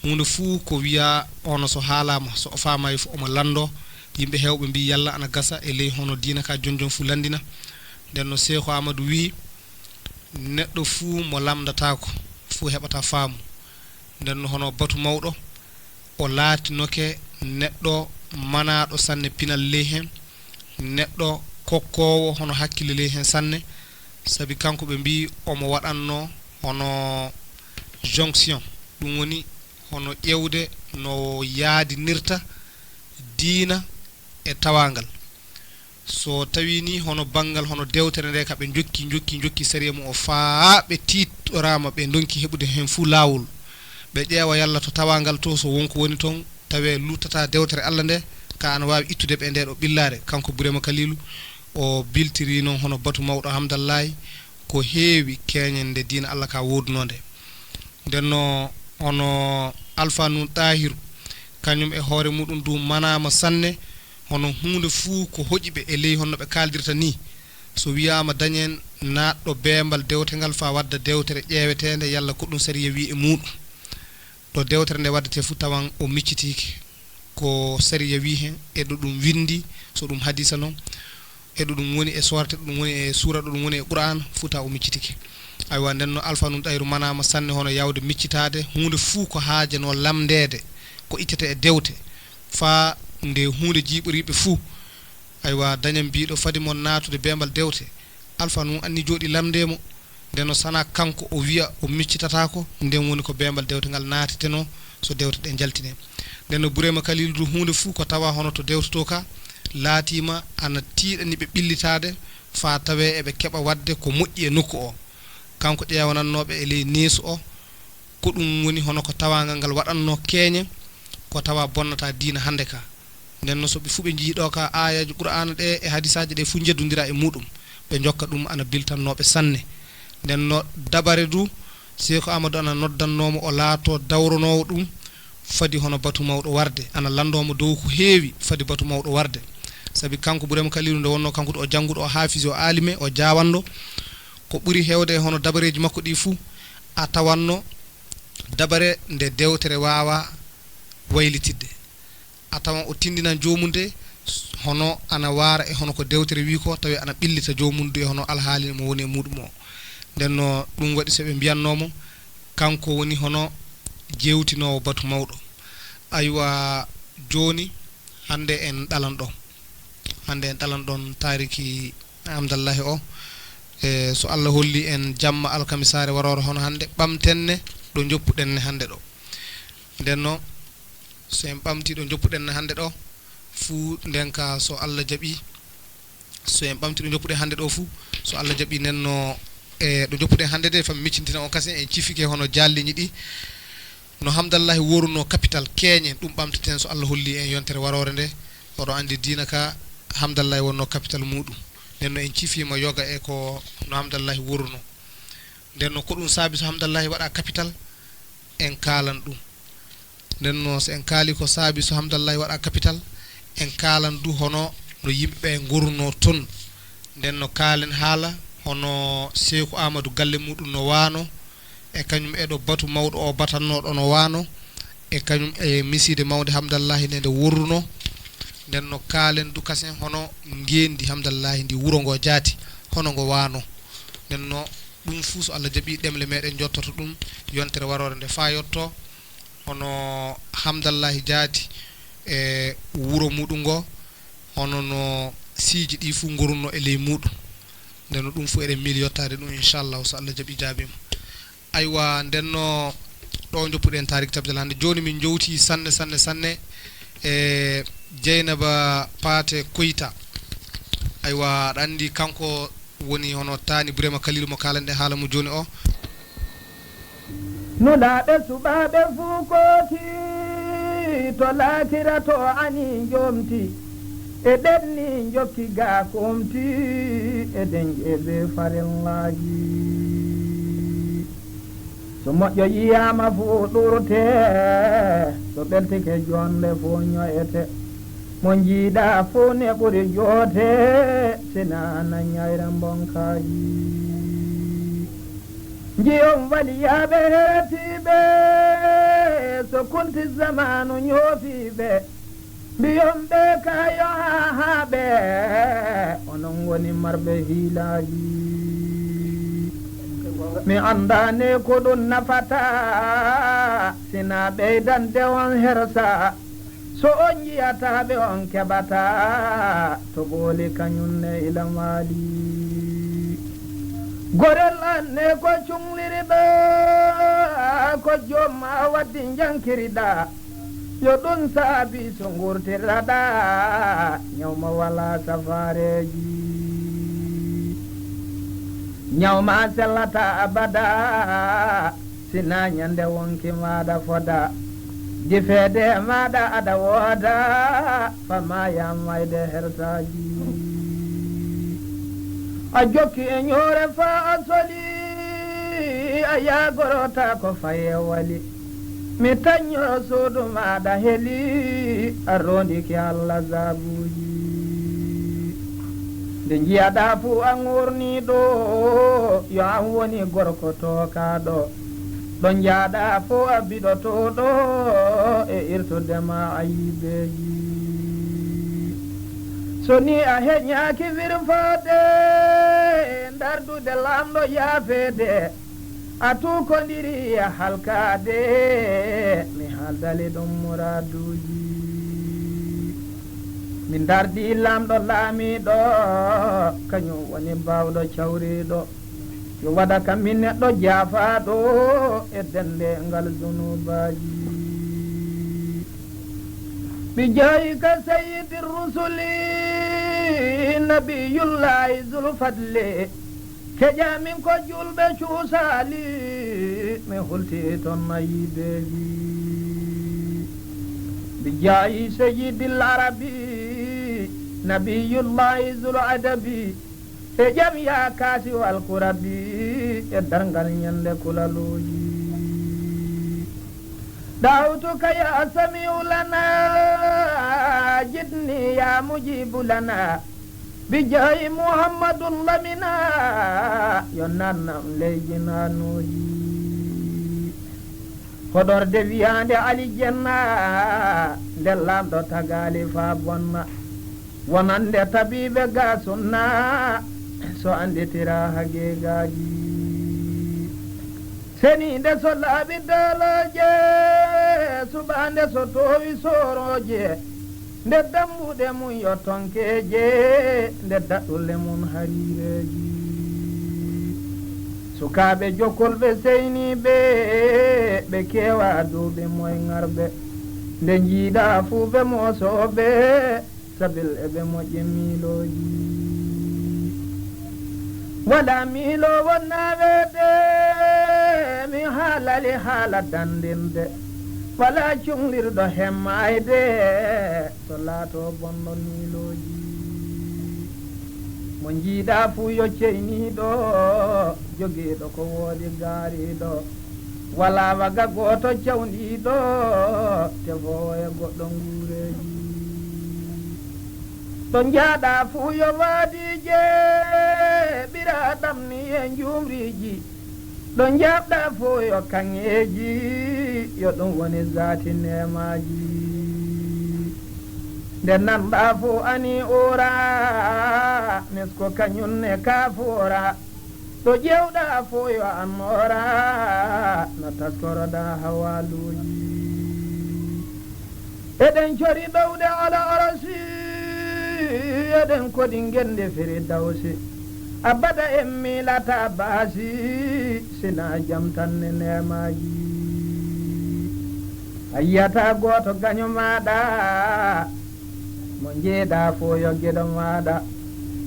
Huunde fuu ko wiyaa, hono so haalaama, so o faamaay fof omo lanndoo. Yimɓe heewɓe mbii yalla ana gasa e ley hono diina ka jonjon fuu lanndina. Nden no Seeku Aamadu wii, neɗɗo fuu mo lamndataako fuu heɓataa faamu. Nden no hono batu mawɗo, o laatinoke neɗɗo manaaɗo sanne pinal ley heen, neɗɗo kokkoowo hono hakkille ley heen sanne, sabi kanko ɓe mbii omo waɗannoo hono jonction, ɗum woni hono ƴeewde no yaadinirta diina e tawaangal. So tawii nii hono banngal hono dewtere nde ka ɓe njokki, njokki, njokki sariya mum o faa ɓe tiitoraama, ɓe ndonki heɓude heen fuu laawol, ɓe ƴeewa yalla to tawaangal to, so won ko woni toon, tawee luuttataa dewtere Alla nde, ka ana waawi ittude ɓe e ndee ɗoo ɓillaare. Kanko Burema Kaliilu, o biltirii noon hono batu mawɗo Hamdallaahi, ko heewi keeñen nde diina Alla ka woodunoo nde. Nden no hono Alfa Nuun Ɗaahiru, kañum e hoore muɗum du manaama sanne, hono huunde fuu ko hoƴi ɓe e ley hono ɓe kaaldirta nii. So wiyaama dañen naatɗo beembal dewte ngal faa wadda dewtere ƴeeweteende yalla ko ɗum sariya wii e muɗum. Ɗo dewtere nde waddetee fuu tawan o miccitiike. Ko sariya wii heen, e ɗo ɗum winndi, so ɗum hadiisa noon, e ɗo ɗum woni e soorate, ɗo ɗum woni e suura, ɗo ɗum woni e Qur'aana, fuu tawa o miccitike. Aywa, nden no Alfa Nuun Ɗayru manaama sanne hono yaawde miccitaade huunde fuu ko haajanoo lamndeede, ko ittete e dewte, faa nde huunde jiiɓoriiɓe fuu. Aywa, dañan mbiiɗo fadi mon naatude beembal dewte. Alfa Nuun anni jooɗi lamndee mo. Nden no sanaa kanko o wiya o miccitataako, nden woni ko beembal dewte ngal naatitenoo so dewte ɗe njaltinee. Nden no Burema Kaliilu du huunde fuu ko tawa hono to dewte to ka laatiima ana tiiɗani ɓe ɓillitaade faa tawee eɓe keɓa waɗde ko moƴƴi e nokku o. Kanko ƴeewanannooɓe e ley neesu o, ko ɗum woni hono ko tawaangal ngal waɗannoo keeñen, ko tawa bonnataa diina hannde ka. Nden no so ɓe fuu ɓe njii ɗo ka aayaaji Qur'aana ɗe e hadiisaaji ɗe fuu njeddondira e muɗum, ɓe njokka ɗum ana biltannoo ɓe sanne. Nden no dabare du, Seeku Aamadu ana noddannoo mo o laatoo dawronoowo ɗum fadi hono batu mawɗo warde, ana lanndoo mo dow ko heewi fadi batu mawɗo warde. Sabi kanko Burema Kaliilu nde wonnoo kanko du o jannguɗo, o haafisi, o aalime, o jaawanɗo, ko ɓuri heewde e hono dabareeji makko ɗi fuu, a tawanno dabare nde dewtere waawaa waylitidde. A tawan o tinndinan joomum de, hono ana waara e hono ko dewtere wii ko, tawi ana ɓillita joomum du e hono alhaali mo woni e muɗum o. Nden no ɗum waɗi so ɓe mbiyannoo mo, kanko woni hono jeewtinoowo batu mawɗo. Aywa, jooni, hannde en ɗalan ɗo. Hannde en ɗalan ɗon taariki Hamdallahi o. E, so Allah holli en jamma alkamisaare waroore hono hannde, ɓamten ne ɗo njoppuɗen ne hannde ɗo. Nden no, So en ɓamtii ɗo njoppuɗen hannde ɗo fuu, ndeen ka so Allah jaɓii, so en ɓamtii ɗo njoppuɗen hannde ɗo fuu, so Allah jaɓii, nden no e ɗo njoppuɗen hannde de, fami miccintina on kasen, en cifike hono jaalliñi ɗi, no Hamdallahi worunoo capital keeñen, ɗum ɓamtaten so Allah hollii en yontere waroore nde. Oɗo anndi diina ka Hamdallahi wonnoo capital muuɗum. Nden no en cifiima yoga e ko no Hamdallahi worunoo. Nden no ko ɗum saabi so Hamdallahi waɗa capital, en kaalan ɗum. Nden no so en kaali ko saabi so Hamdallahi waɗa capital, en kaalan du hono no yimɓe ɓe ngorunoo toon. Nden no kaalen haala hono Seeku Aamadu galle muuɗum no waano, e kañum e ɗo batu mawɗo o batannoo ɗo no waano, e kañum e misiide mawnde Hamdallahi nde nde worrunoo. Nden no kaalen du kasen hono ngeenndi Hamdallahi ndi wuro ngo jaati, hono ngo waano. Nden no ɗum fuu so Allah jaɓii ɗemle meeɗen njottoto ɗum yontere waroore nde faa yotto. Hono Hamdallahi jaati e wuro muuɗum ngo, hono no siiji ɗi fuu ngorunoo e ley muuɗum. Nden no ɗum fuu eɗen miili yottaade ɗum, inchallahu, so Allah jaɓii jaabiima. Aywa, nden no ɗo njoppuɗen taariik tabijal hannde. Jooni min njowtii sanne, sanne, sanne e Jeynaba Paate Koyta. Aywa, aɗa anndi kanko woni hono Taani Burema Kaliilu mo kaalanɗen haala mum jooni o. Nulaaɓe suɓaaɓe fuu kooti to laakira to ani njomti. E ɗen ni njokki ga kumti, eɗen ƴeeɓe farillaaji. So moƴƴo yiyaama fuu ɗurte, so ɓeltike jonde fuu ñoyete. Mo njiiɗa fuu ne ɓuri joote, sina na ñayre mbonkaaji. Njiyon waliyaaɓe heretiiɓe, so kunti zamaanu ñoofiiɓe. Mbiyon ɓe ka yo haa haa ɓe, onon ngoni marɓe hiilaaji. Mi anndaane ko ɗum nafata, sina ɓeydande on hersa. So on njiyataa ɓe, on keɓataa to ɓooli kañum ne ila maali. Gorel an ne ko cuŋliriɗaa, ko joom maa waddi njankiriɗaa. Yo ɗum saabi so ngurtirɗaa, ñaw ma walaa safaareeji. Ñaw ma sellataa abada. Sina ñande wonki maaɗa foda, jifeede maaɗa aɗa wooda, fama yam wayde hersaaji. A jokki e ñoore faa a soli, a yaagorota ko faye wali. Mi tañño suudu maaɗa heli, a rondiki Allah zabuuji. Nde njiyaɗa fuu a ŋorniiɗo, yo an woni gorko tookaaɗo. Ɗo njaaɗa fuu a biɗotooɗo e irtude ma ayibeeji. So ni a heñaaki wirfaade, ndardude Laamɗo yaafeede, a tuukondiri e halkaade, mi haaldali ɗum muraaduuji. Mi ndardi Laamɗo laamiiɗo, kañum woni baawɗo cawriiɗo. Yo waɗa ka min neɗɗo jaafaaɗo e dennde ngal zunubaaji. Mi jeyi ka sayyidi rusuli, nabiyullahi zulfadli. Keƴa min ko julɓe cuusaali, mi hulti toon nayideeji. Mi jeyi sayyidi larabi, nabiyullahi zul adabi. E jam yaa kaasi wal kurabi, e darngal ñande kulaluuji. Dawtuka ya samiu lana, jidni ya mujibu lana. Bi jaayi Muhammadun lamina, yo nannam ley jinaanuuji. Hoɗorde wiyaande alijanna, nde Laamɗo tagaali faa bonna. Wonande tabiiɓe ga sunna, so annditira haqiiqaaji. Seniinde so laaɓi daalaaje, suɓaande so toowi soorooje. Nde dambuɗe mum yo tonkeeje, nde daɗɗule mum hariireeji. Sukaaɓe jokkolɓe seyniiɓe, ɓe keewa duuɓi moy ŋarɓe. Nde njiiɗa fuu ɓe moosooɓe, sabil e ɓe moƴƴe miilooji. Wala miiloowo naaweede, mi haalali haala dandinde. Wala cuŋlirɗo hemmayde, so laato bonɗo miilooji. Mo njiiɗa fuu yo ceyniiɗo, jogiiɗo ko woodi gaariiɗo. Wala waga gooto cawndiiɗo, tefoowo e goɗɗo nguureeji. Ɗo njaaɗa fuu yo waadiije, ɓira ɗamni e njuumriiji. Ɗo njaabɗa fuu yo kaŋŋeeji, yo ɗum woni zaati neemaaji. Nde nanɗa fuu ani ora, misko kañum ne ka fuu ora. Ɗo ƴeewɗa fuu yo annoora, no taskoroɗa hawaaluuji. Eɗen cori ɗowde ala arasi, eɗen kodi ngenndi Firidawsi. Abada en miilata baasi, sina jam tan ne neemaaji. A yiyata gooto gaño maaɗa, mo njeeɗa fuu yo giɗo maaɗa.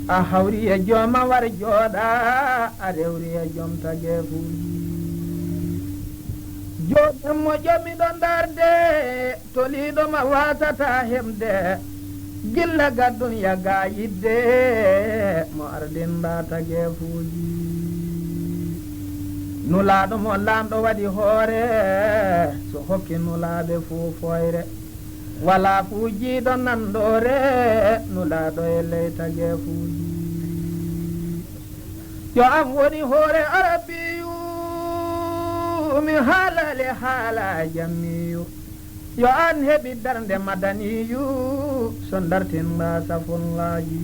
A hawri e jooma war jooɗa, a rewri e joom tageefuuji. Jooɗen moƴƴo miɗo ndarde, toliiɗo ma waasata heɓde. Gilla gaddun yaga yidde, mo ardinɗa tageefuuji. Nulaaɗo mo laamɗo waɗi hoore, so hokki nulaaɓe fuu fooyre. Wala fuu jiiɗo nandoore, nulaaɗo e ley tageefuuji. Yo an woni hoore arabiyu, mi haalale haala jammiyu. Yo an heɓi darnde madaniyu, so dartinɗa safullaaji.